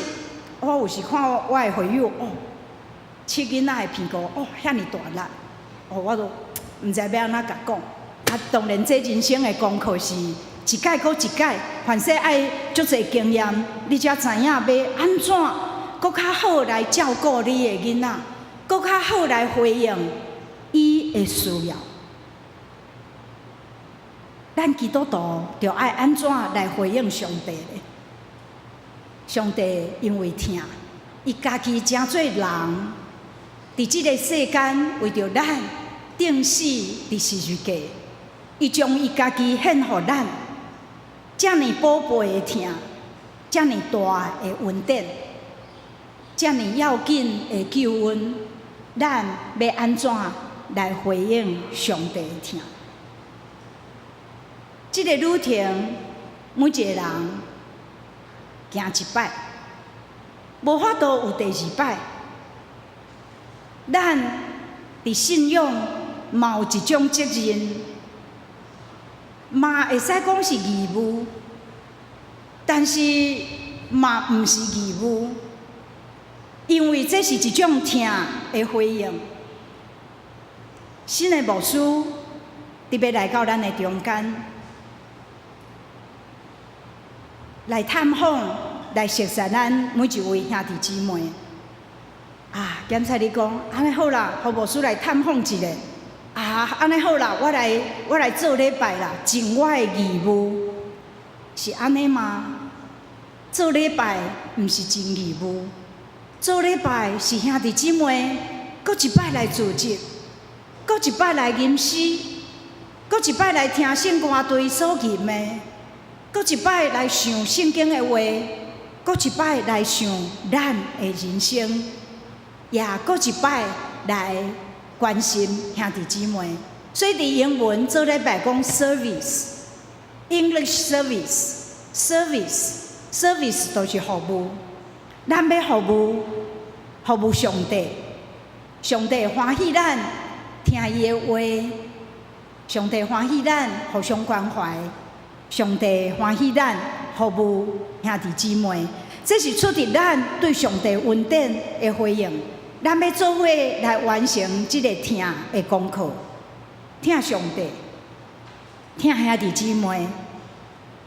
我有時看我的會友哦，拭囡仔的鼻膏哦，遐爾大力，哦，我都毋知欲按怎共講。啊，當然這人生的功課是一擺閣一擺，凡勢愛足濟經驗，你才知影欲按怎閣較好來照顧你的囡仔，閣較好來回應伊的需要。咱基督徒著愛按怎來回應上帝咧？上帝因為疼，伊家己成做人，佇這个世間為著咱釘死佇十字架，伊將伊家己獻予咱，遮爾寶貝的疼，遮爾大的恩典，遮爾要緊的救恩，咱欲按怎來回應上帝的疼？這个旅程，每一個人行一擺，無法度有第二擺。咱佇信仰嘛有一種責任，嘛會使講是義務，但是嘛毋是義務，因為這是一種疼的回應。新的牧師特別來到咱的中間，來探訪、來熟悉咱每一位兄弟姊妹。啊，檢察你講，按呢好啦，予牧師來探訪一下。啊，按呢好啦，我來做禮拜啦，盡我的義務，是按呢嗎？做禮拜毋是盡義務，做禮拜是兄弟姊妹，閣一擺來聚集，閣一擺來吟詩，閣一擺來聽聖歌隊所吟的，閣一擺來想聖經的話，閣一擺來想咱的人生，也閣一擺來關心兄弟姊妹。所以佇英文做禮拜講 service，English service，service，service 就是服務。咱欲服務，服務上帝，上帝歡喜咱聽伊的話，上帝歡喜咱互相關懷，上帝歡喜咱服務兄弟姊妹。這這是出佇咱對上帝恩典的回應。咱欲做伙來完成這個疼的功課，疼上帝，疼兄弟姊妹，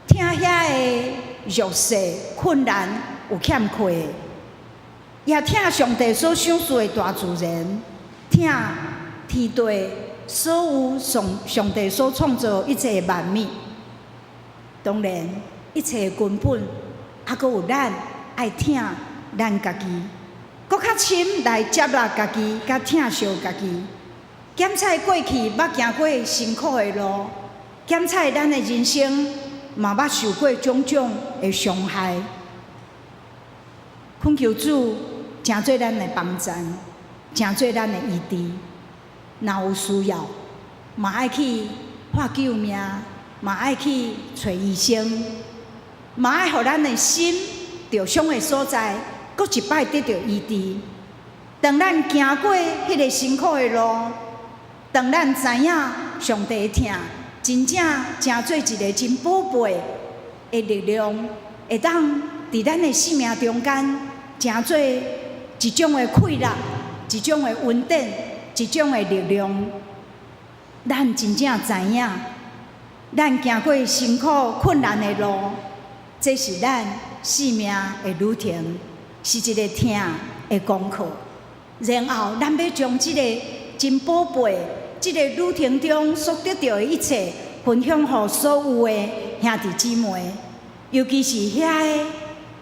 疼遐个弱勢、困難、有欠缺的，也疼上帝所賞賜的大自然，疼天地所有上上帝所創造一切萬物。當然，一切根本，猶閣有咱愛疼咱家己，閣較深來接納家己，佮疼惜家己。檢採過去捌行過辛苦的路，檢採咱的人生嘛捌受過種種的傷害。懇求主，成做咱的幫贊，成做咱的醫治。若有需要，嘛愛去喊救命，嘛愛去揣醫生，嘛愛予咱的心著傷的所在，閣一擺得著醫治。當咱行過彼个辛苦的路，當咱知影上帝的疼，真正成做一个真寶貝的力量，會當佇咱的生命中間，成做一種的快樂，一種的恩典，一種的力量。咱真正知影，咱行過辛苦困難的路，這是咱生命的旅程，是一个疼的功課。然後，咱欲將這個真寶貝、這个旅程中所得著的一切，分享予所有的兄弟姊妹，尤其是遐个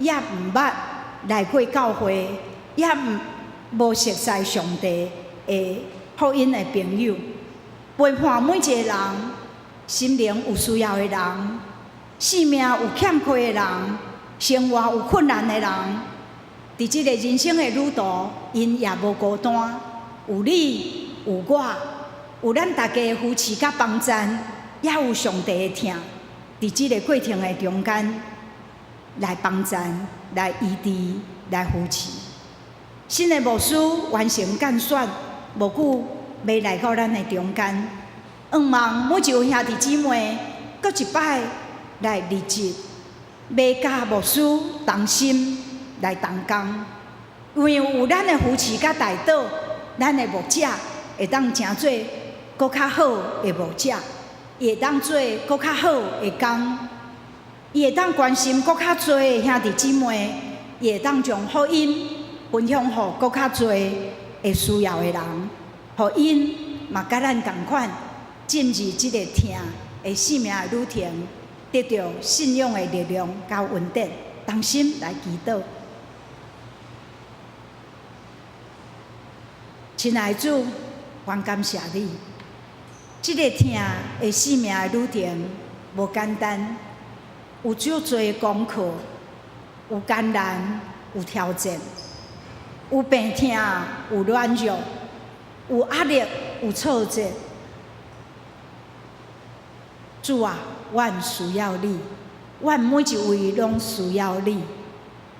猶毋捌來過教會，猶無熟似上帝的福音的朋友，陪伴每一个人，心靈有需要的人，生命有欠缺的人，生活有困難的人，佇這個人生的旅途，𪜶也無孤單，有你，有我，有咱大家的扶持佮幫贊，也有上帝的疼，佇這個過程的中間來幫贊、來醫治、來扶持。新的牧師完成揀選，無久欲來到咱的中間，向望每一位兄弟姊妹，閣一擺來立志，欲佮牧師同心來同工，因為有咱的扶持佮代禱，咱的牧者會當成做閣較好的牧者，伊會當做閣較好的工，伊會當關心閣較濟的兄弟姊妹，伊會當將福音分享予閣較濟會需要的人，予𪜶嘛佮咱仝款進入這个疼的生命的旅程，得著信仰的力量佮恩典，同心來祈禱。親愛的主，阮感謝你，這个疼的生命的旅程無簡單，有足濟功課，有艱難，有挑戰，有病痛，有軟弱，有壓力，有挫折。主啊，阮需要你，阮每一位攏需要你，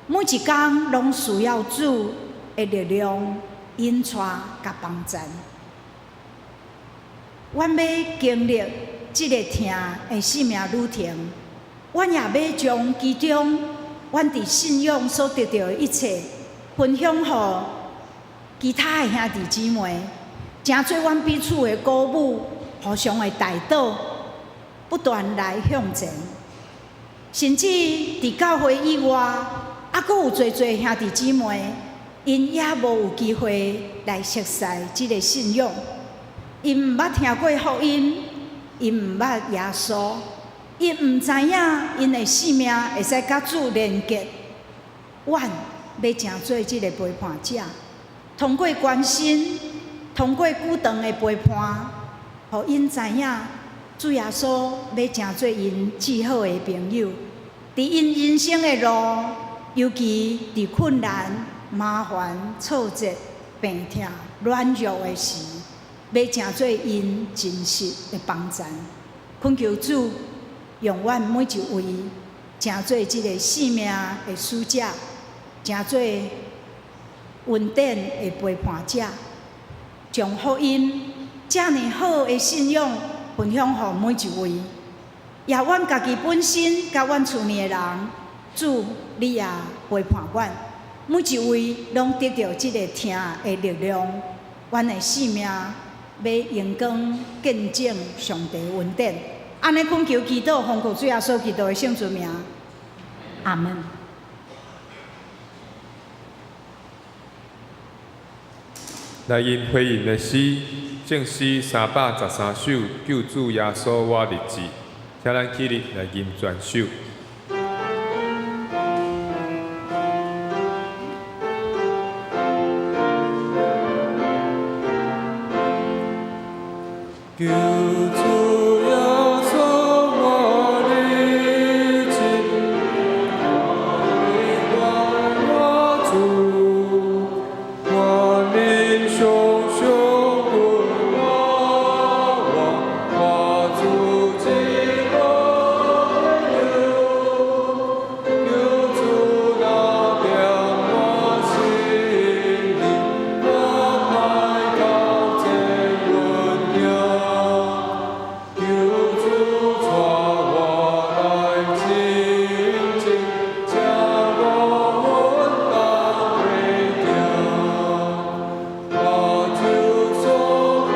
每一工攏需要主的力量、引帶佮幫贊。阮欲經歷這个疼的生命旅程，阮也欲將其中阮佇信仰所得著的一切分享予其他的兄弟姊妹，成做阮彼此的鼓舞，互相的代禱，不斷來向前。甚至佇教會以外，猶閣有濟濟兄弟姊妹，𪜶也無有機會來熟似這个信仰，𪜶毋捌聽過福音，𪜶毋捌耶穌，𪜶毋知影𪜶的生命會使佮主連結。阮欲成做這个陪伴者，通過關心，通過久長的陪伴，予𪜶知影主耶穌欲成做𪜶至好的朋友，佇𪜶人生的路，尤其佇困難、麻煩、挫折、病痛、軟弱的時，欲成做𪜶真實的幫贊。懇求主，用阮每一位成做這个生命的使者，成做恩典的陪伴者，將福音遮爾好的信仰分享予每一位，也阮家己本身佮阮厝內的人，主，你也陪伴阮，每一位攏得著這个疼的力量，阮的性命欲榮光見證上帝恩典。按呢懇求祈禱，奉告主耶穌基督的聖尊名，阿門。來因回應的詩，聖詩313首，救主耶穌我立志，請咱起立來吟全首。救主耶穌我立志，永遠我主，願你常常阮我王，我主一好朋友。求主若惦我心裡，我歹到這阮行。求主帶我來親近，請我阮同伙行。目睭所看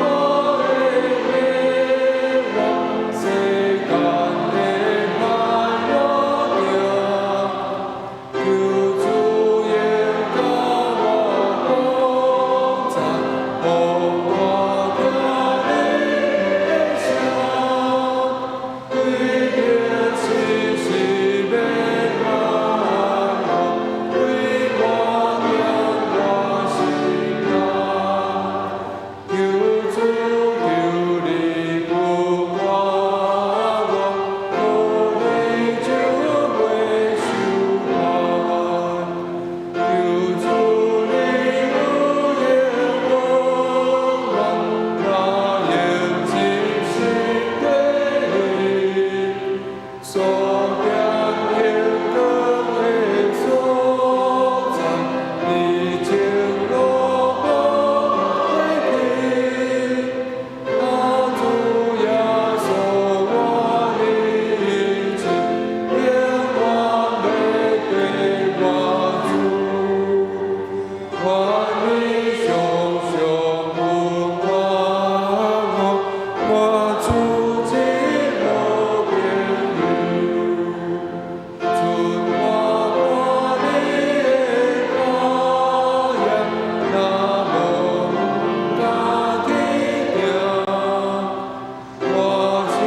的美夢，世間的歹我驚。求主應甲我同在，予我聽你的聲，對著時時欲愛我，為我念我心內。求主求你不看我，無你就袂受害。求主你有應阮我，若用真心對你，所行榮光的所在，你前路無會去。那主耶穌我立志，永遠欲跟我主。願你常常溫暖我，我主這好朋友。准我看你的脚印，若無家己行。我心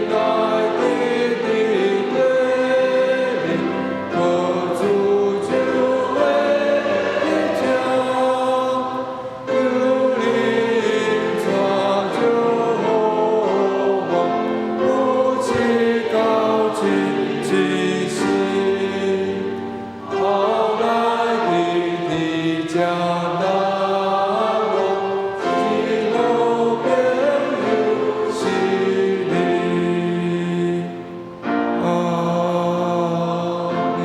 內直直對你，靠主就會得勝。求你帶領我，有志到盡之時，後來佇佇這等我，這好朋友是你。阿們。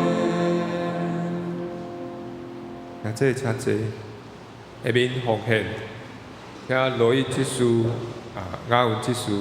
那這請坐，下面奉獻，請羅伊執事啊，雅文執事。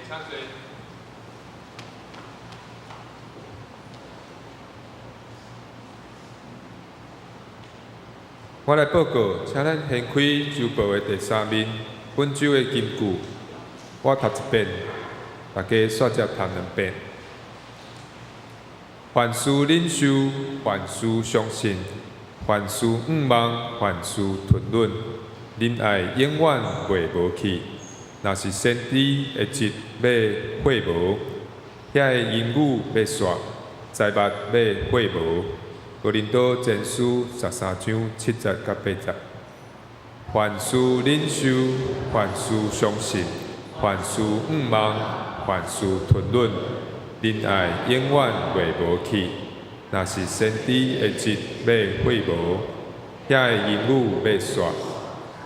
請坐。我來報告，請咱掀開週報的第三面，本週的金句，我讀一遍，大家煞接讀兩遍。凡事忍受，凡事相信，凡事向望，凡事吞忍，忍愛永遠袂無去。若是先知的職欲廢無，遐个言語欲煞，財物欲廢無。哥林多前書十三章七節佮八節。凡事忍受，凡事相信，凡事向望，凡事吞忍，忍愛永遠袂無去。若是先知的職欲廢無，遐个言語欲煞，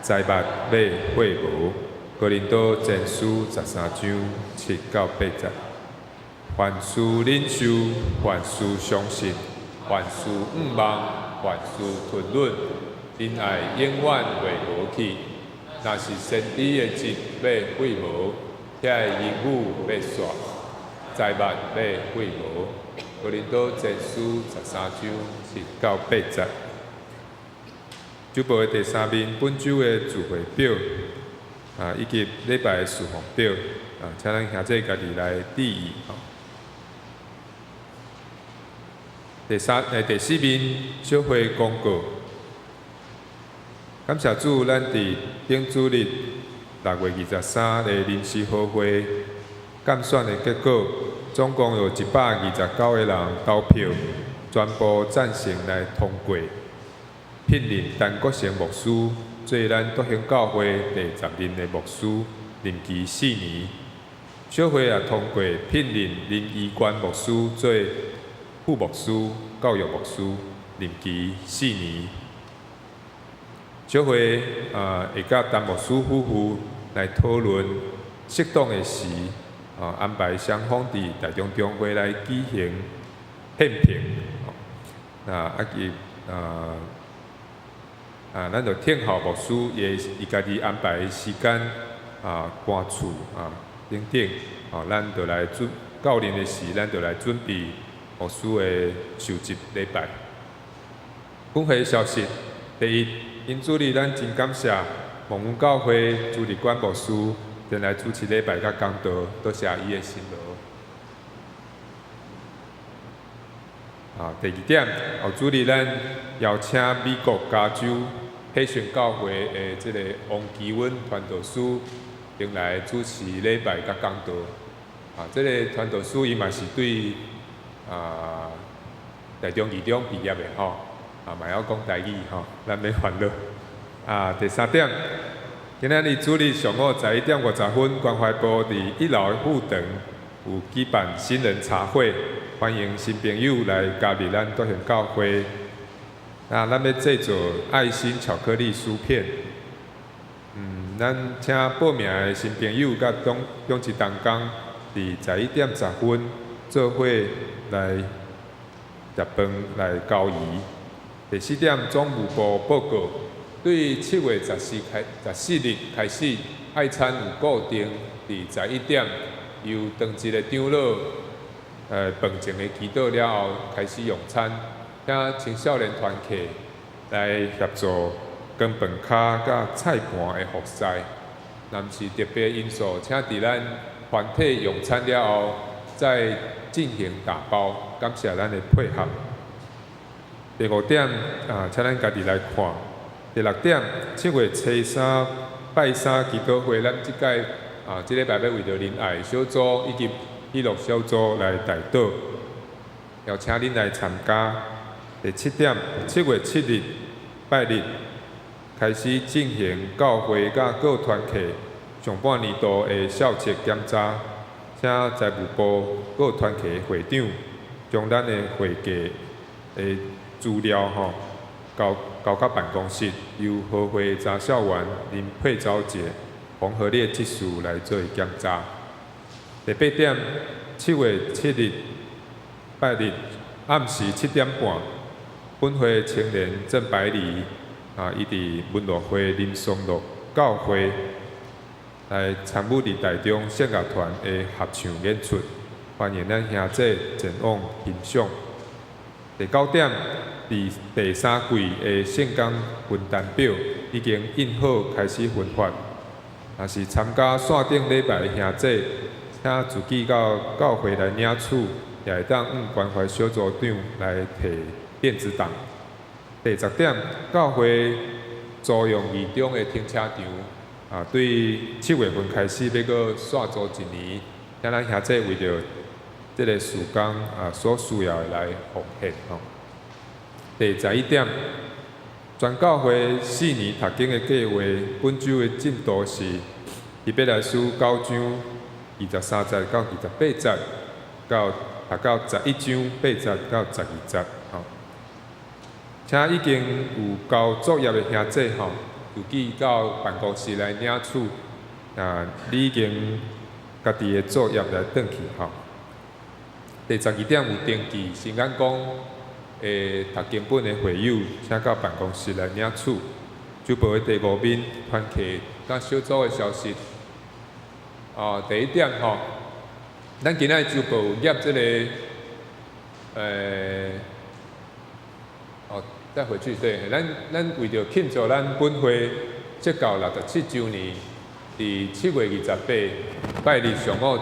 財物欲廢無。哥林多前書十三章七到八節。凡事忍受，凡事相信，凡事向望，凡事吞忍，忍愛永遠袂無去。若是先知的職欲廢無，遐个言語欲煞，財物欲廢無。哥林多前書十三章七到八節。週報的第三面，本週的聚會表啊，以及禮拜的事奉表啊，請咱兄弟家己來注意。第三、第四面小會公告。感謝主，咱佇頂主日6月23日臨時好會監選的結果，總共有129個人投票，全部贊成來通過聘任陳國成牧師做咱篤興教會第十任的牧師，任期四年。小會也通過聘任林怡冠牧師做副牧師、教育牧師，任期四年。小會啊，會佮陳牧師夫婦來討論適當的時啊，安排雙方佇台中中會來舉行獻聘。那啊伊啊啊，咱就聽候牧師伊伊家己安排時間啊，搬厝啊等等，哦，咱就來準到臨的時，咱就來準備牧師的受洗禮拜。本會消息，第一，因主日咱真感謝蒙恩教會朱立冠牧師前來主持禮拜佮講道，多謝伊的辛勞。啊，第二點，後主日咱邀請美國加州彼順教會的這個王基穩傳道師前來主持禮拜佮講道。啊，這個傳道師伊嘛是對啊台中二中畢業的吼，啊嘛曉講台語吼，咱免煩惱。啊，第三點，今仔日主日上午11點50分，關懷部佇一樓副堂有舉辦新人茶會，歡迎新朋友來加入咱篤興教會。啊，咱欲製作愛心巧克力酥片。咱請報名的新朋友佮長長執同工，佇11點10分做伙來食飯來交誼。第四點，總務部報告，對7月14日開始，愛餐有固定佇十一點，由當日的長老飯前的祈禱了後開始用餐，請青少年團契來協助扛飯跤佮菜盤的服侍。若毋是特別因素，請佇咱團體用餐了後再進行打包。感謝咱的配合。第五點啊，請咱家己來看。第六點，7月初三拜三祈禱會，咱這屆啊，這禮拜欲為著仁愛小組以及喜樂小組來代禱，邀請恁來參加。第七點，7月7日拜日開始進行教會佮各團契上半年度的校冊檢查，請財務部各團契會長將咱的會計的資料吼交交到辦公室，由和會查校員林佩昭姐、馮和烈執事來做檢查。第八點，7月7日拜日暗時7點半，本會青年鄭百里啊，伊佇文樂會林松樂教會來參與佇台中聖樂團的合唱演出，歡迎咱兄弟前往欣賞。第九點，佇第三季的聖工分擔表已經印好，開始分發。若是參加線頂禮拜的兄弟，請自己到教會來領取，也會當向關懷小組長來提電子檔。第十點，教會租用二中的停車場，啊，對7月份開始欲閣續租一年，請咱兄弟為著這个事工啊所需要的來奉獻吼。第十一點，全教會四年讀經的計劃，本週的進度是希伯來書九章二十三節到二十八節，到讀到十一章八節到十二節吼。請已經有交作業的兄弟吼，自己到辦公室來領取啊，你已經家己的作業來轉去吼。第十二點有登記新眼光的讀經本的會友，請到辦公室來領取。週報的第五面團契佮小組的消息。哦，第一點吼，咱今仔日週報有頁這个，哦，再回去對，咱為著慶祝咱本會設教六十七週年，佇7月28拜日上午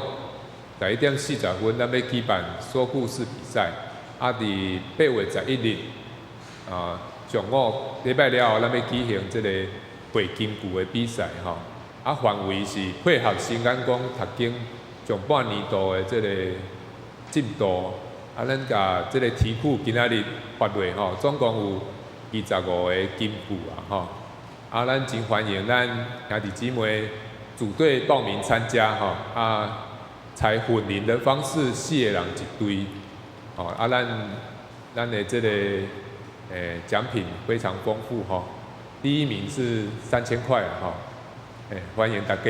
11點40分，咱欲舉辦說故事比賽。啊，佇8月11日啊上午禮拜了後，咱欲舉行這个背金句的比賽吼。啊，範圍是配合新眼光讀經上半年度的這个進度。啊，咱共這个題庫今仔日發落吼，總共有二十五個金句啊吼。啊，咱真歡迎咱兄弟姊妹組隊報名參加吼。啊，採混齡的方式，四個人一隊。哦，啊，咱的這个獎品非常豐富吼。第一名是3000塊吼。歡迎大家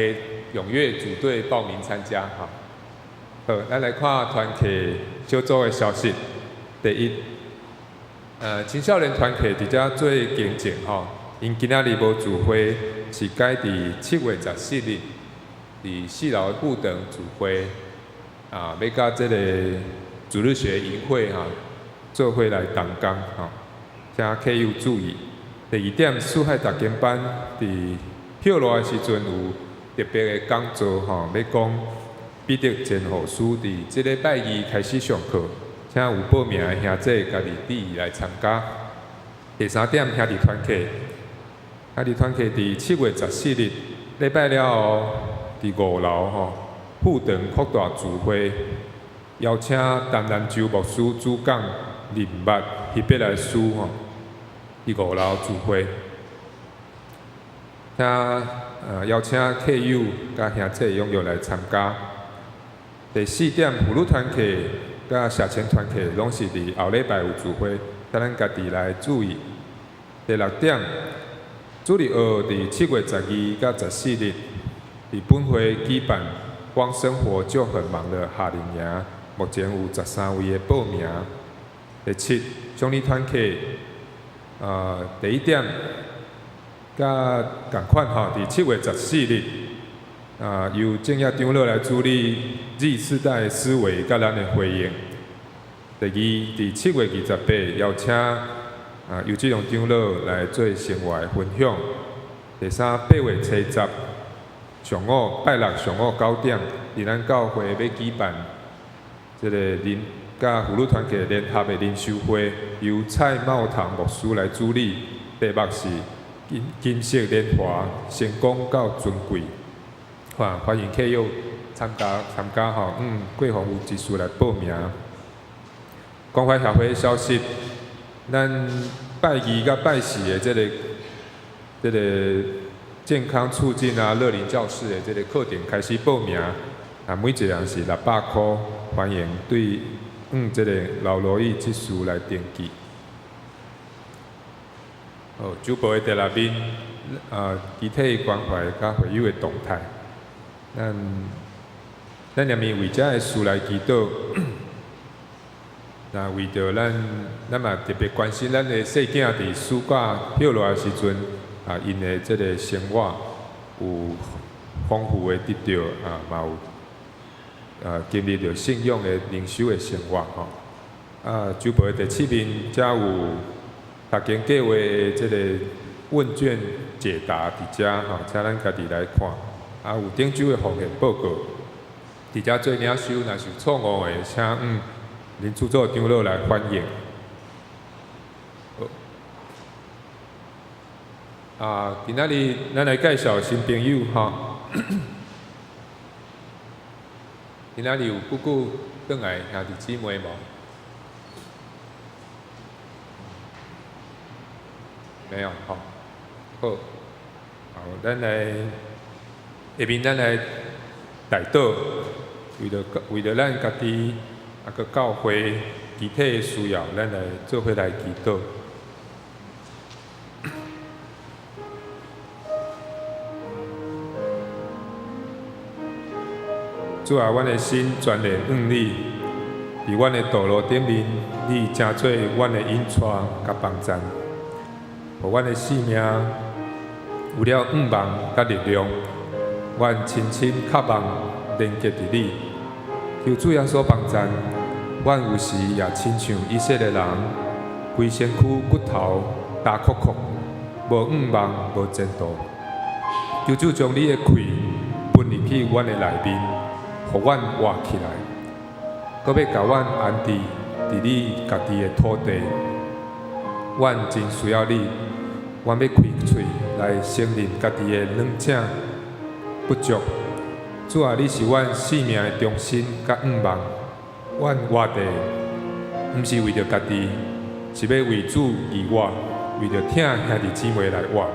踴躍組隊報名參加吼。好，咱來看團契小組的消息。第一，青少年團契佇遮做更正吼，𪜶今仔日無聚會，是改佇7月14日，佇四樓的布等聚會，啊，欲佮這个主日學營會哈，做伙來同工吼，請客友注意。第二點，四海讀經班佇歇熱的時陣有特別的講座吼，欲講彼得前後書，佇這禮拜二開始上課，請有報名的兄弟家己注意來參加。第三點，兄弟團契，兄弟團契佇7月14日禮拜了後，佇五樓吼，富長擴大聚會，邀請陳南州牧師主講林密希伯來書吼，佇五樓聚會，請邀請客友佮兄弟踴躍來參加。第四點，婦女團契佮社青團契攏是佇後禮拜有聚會，請咱家己來注意。第六點，主日學佇7月12佮14日，佇本會舉辦光生活就很忙的夏令營，目前有十三位的報名。第七，長年團契，第一點，佮仝款吼，佇七月十四日，啊，由正業長老來主理 Z 世代思維佮咱的回應。第二，佇七月二十八，邀請游志龍長老來做生活的分享。第三，8月初十上午拜六上午九點，佇咱教會欲舉辦這个靈佮婦女團契聯合的靈修會，由蔡茂堂牧師來主理，題目是金金色年華，成功到尊貴。歡迎客友參加參加吼，貴方有志士來報名。關懷協會消息，咱拜二佮拜四的這个健康促進啊，樂齡教室的這个課程開始報名，啊，每一個人是六百箍，歡迎對這个劉羅意執事來登記。好，週報的第六面，啊，具體關懷佮會友的動態。咱連面為遮个事來祈禱，那為著咱，咱嘛特別關心咱的細囝佇暑假歇熱的時陣，啊，𪜶的這个生活有豐富的得著啊，嘛有經歷著信仰的靈修的生活吼。啊，周報的第七面遮有讀經計劃的這個問卷解答佇遮吼，請咱家己來看。啊，有頂周的奉獻報告，佇遮做領袖，若是有錯誤的，請恁主座長老來反映。好，啊，今仔日咱來介紹新朋友吼。今仔日有久久轉來兄弟姊妹無？沒有吼。好，好，咱來下面咱來代禱，為著咱家己啊，閣教會肢體的需要，咱來做伙來祈禱。主啊，阮的心全然向你，佇阮的道路頂面，你成做阮的引帶佮幫贊，予阮的性命有了向望佮力量。阮深深渴望連結佇你，求主耶穌幫贊。阮有時也親像以色列人，規身軀骨頭焦涸涸，無向望，無前途。求主將你的氣噴入去阮的內面，予阮活起來，閣欲共阮安置佇你家己的土地。阮真需要你，阮欲開喙來承認家己的軟正不足。主啊，你是阮生命的中心佮向望。阮活著，毋是為著家己，是欲為主而活，為著疼兄弟姊妹來活。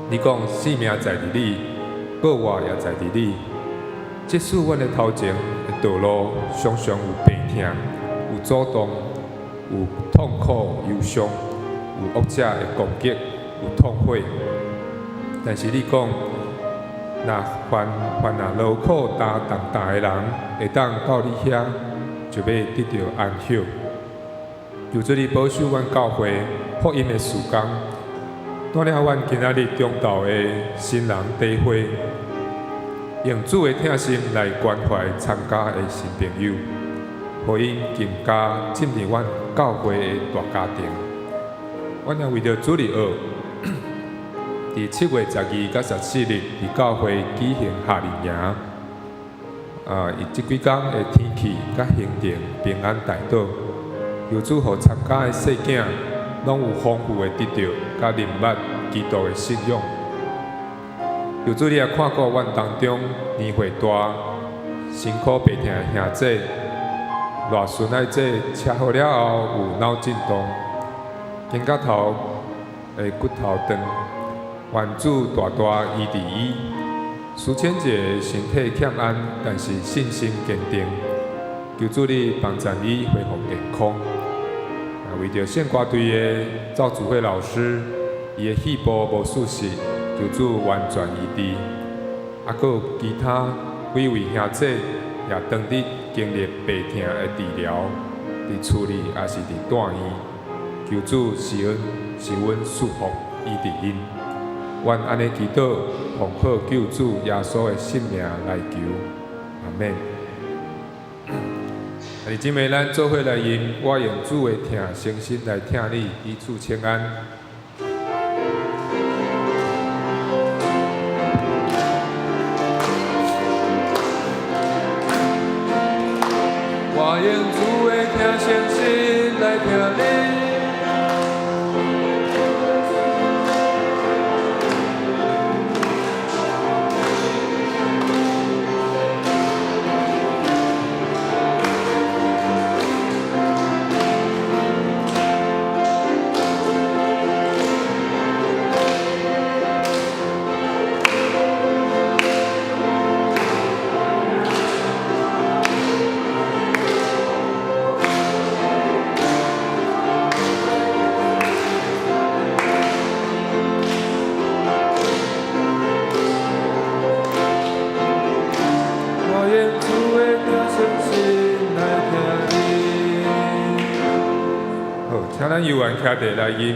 你講生命在佇你，閣活也在佇你。即使阮的頭前的道路常常有病痛、有阻擋、有痛苦、憂傷、有惡者的攻擊、有痛悔，但是你講，若凡凡若勞苦擔重擔的人，會當到你遐，就欲得著安息。求主你保守阮教會福音的事工，帶領阮今仔日中晝的新人聚會，用主的疼心來關懷參加的新朋友，予𪜶更加進入阮教會的大家庭。阮也為著主日學，佇7月12佮14日佇教會舉行夏令營。啊，伊這幾工的天氣佮行程平安代禱，求主予參加的細囝攏有豐富的得著，佮認捌基督的信仰。求主你也看顧阮當中年歲大、身軀病痛的兄姐，賴孫愛姐車禍了後有腦震盪，肩胛頭的骨頭斷，願主大大醫治伊。蘇千姐身體欠安，但是信心堅定。求主你幫贊伊恢復健康。啊，為著聖歌隊的趙祖慧老師，伊的肺部無舒適，求主完全醫治。啊，閣有其他幾位兄姐也當佇經歷病痛的治療，佇厝裡抑是佇住院，求主施恩施阮祝福醫治𪜶。阮按呢祈禱，奉靠救主耶穌的聖名來求，阿們。兄弟姊妹，咱做伙來吟，我用主的疼誠心來疼你，彼此請安。我用主的疼誠心來疼你。我用主的疼誠心來疼你。好，請咱猶原徛佇來吟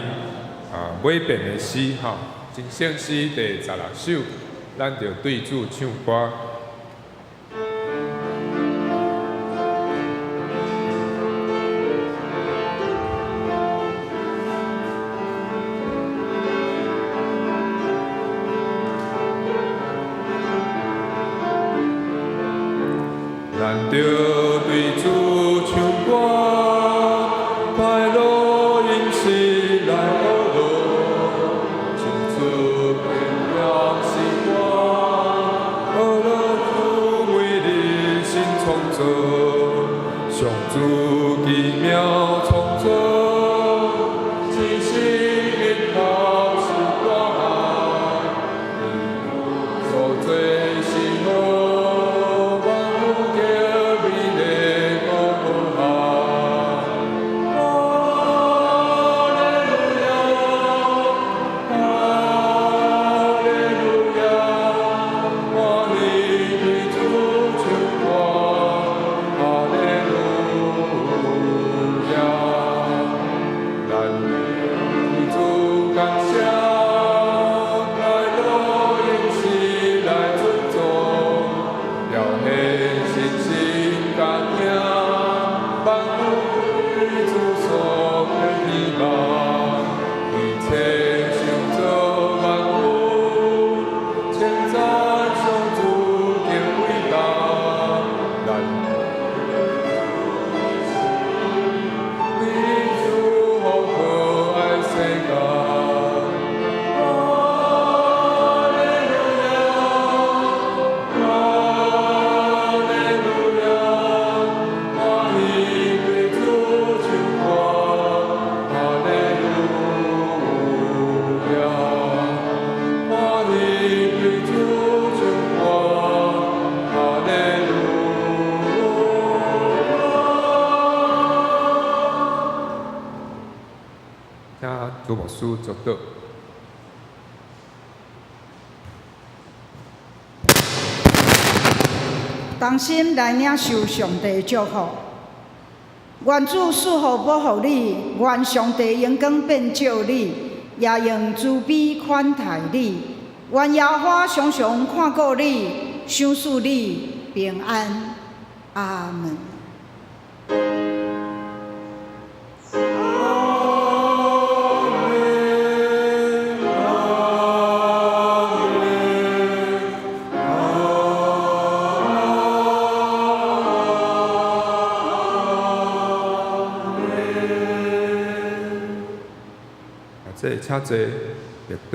啊，袂變的詩吼，真聖詩第16首。咱就對主唱歌。咱著對主唱歌，快樂應是來學樂，唱出榮耀詩歌，學樂主美麗新創造，上主奇妙創造，星星日頭是大愛，伊所做是好。萬有皆美麗歌哈。哈利路亞，哈利路亞，歡喜對主唱歌，哈利路亞。咱對主感謝，快樂應是來尊崇，表現信心甲聽，萬有對主所的希望，一切創造萬物，稱讚上主的偉大，咱美主好可愛世界。哈利路亞，哈利路亞，歡喜對主唱歌，哈利路亞，歡喜對主唱歌，哈利路亞。請主牧師祝禱。同心來領受上帝祝福。願主賜福保護你，願上帝榮光遍照你，也用慈悲款待你。願耶和華常常看顧你，賞賜你平安。阿門。阿們，阿們，阿們。啊，這請坐，默禱。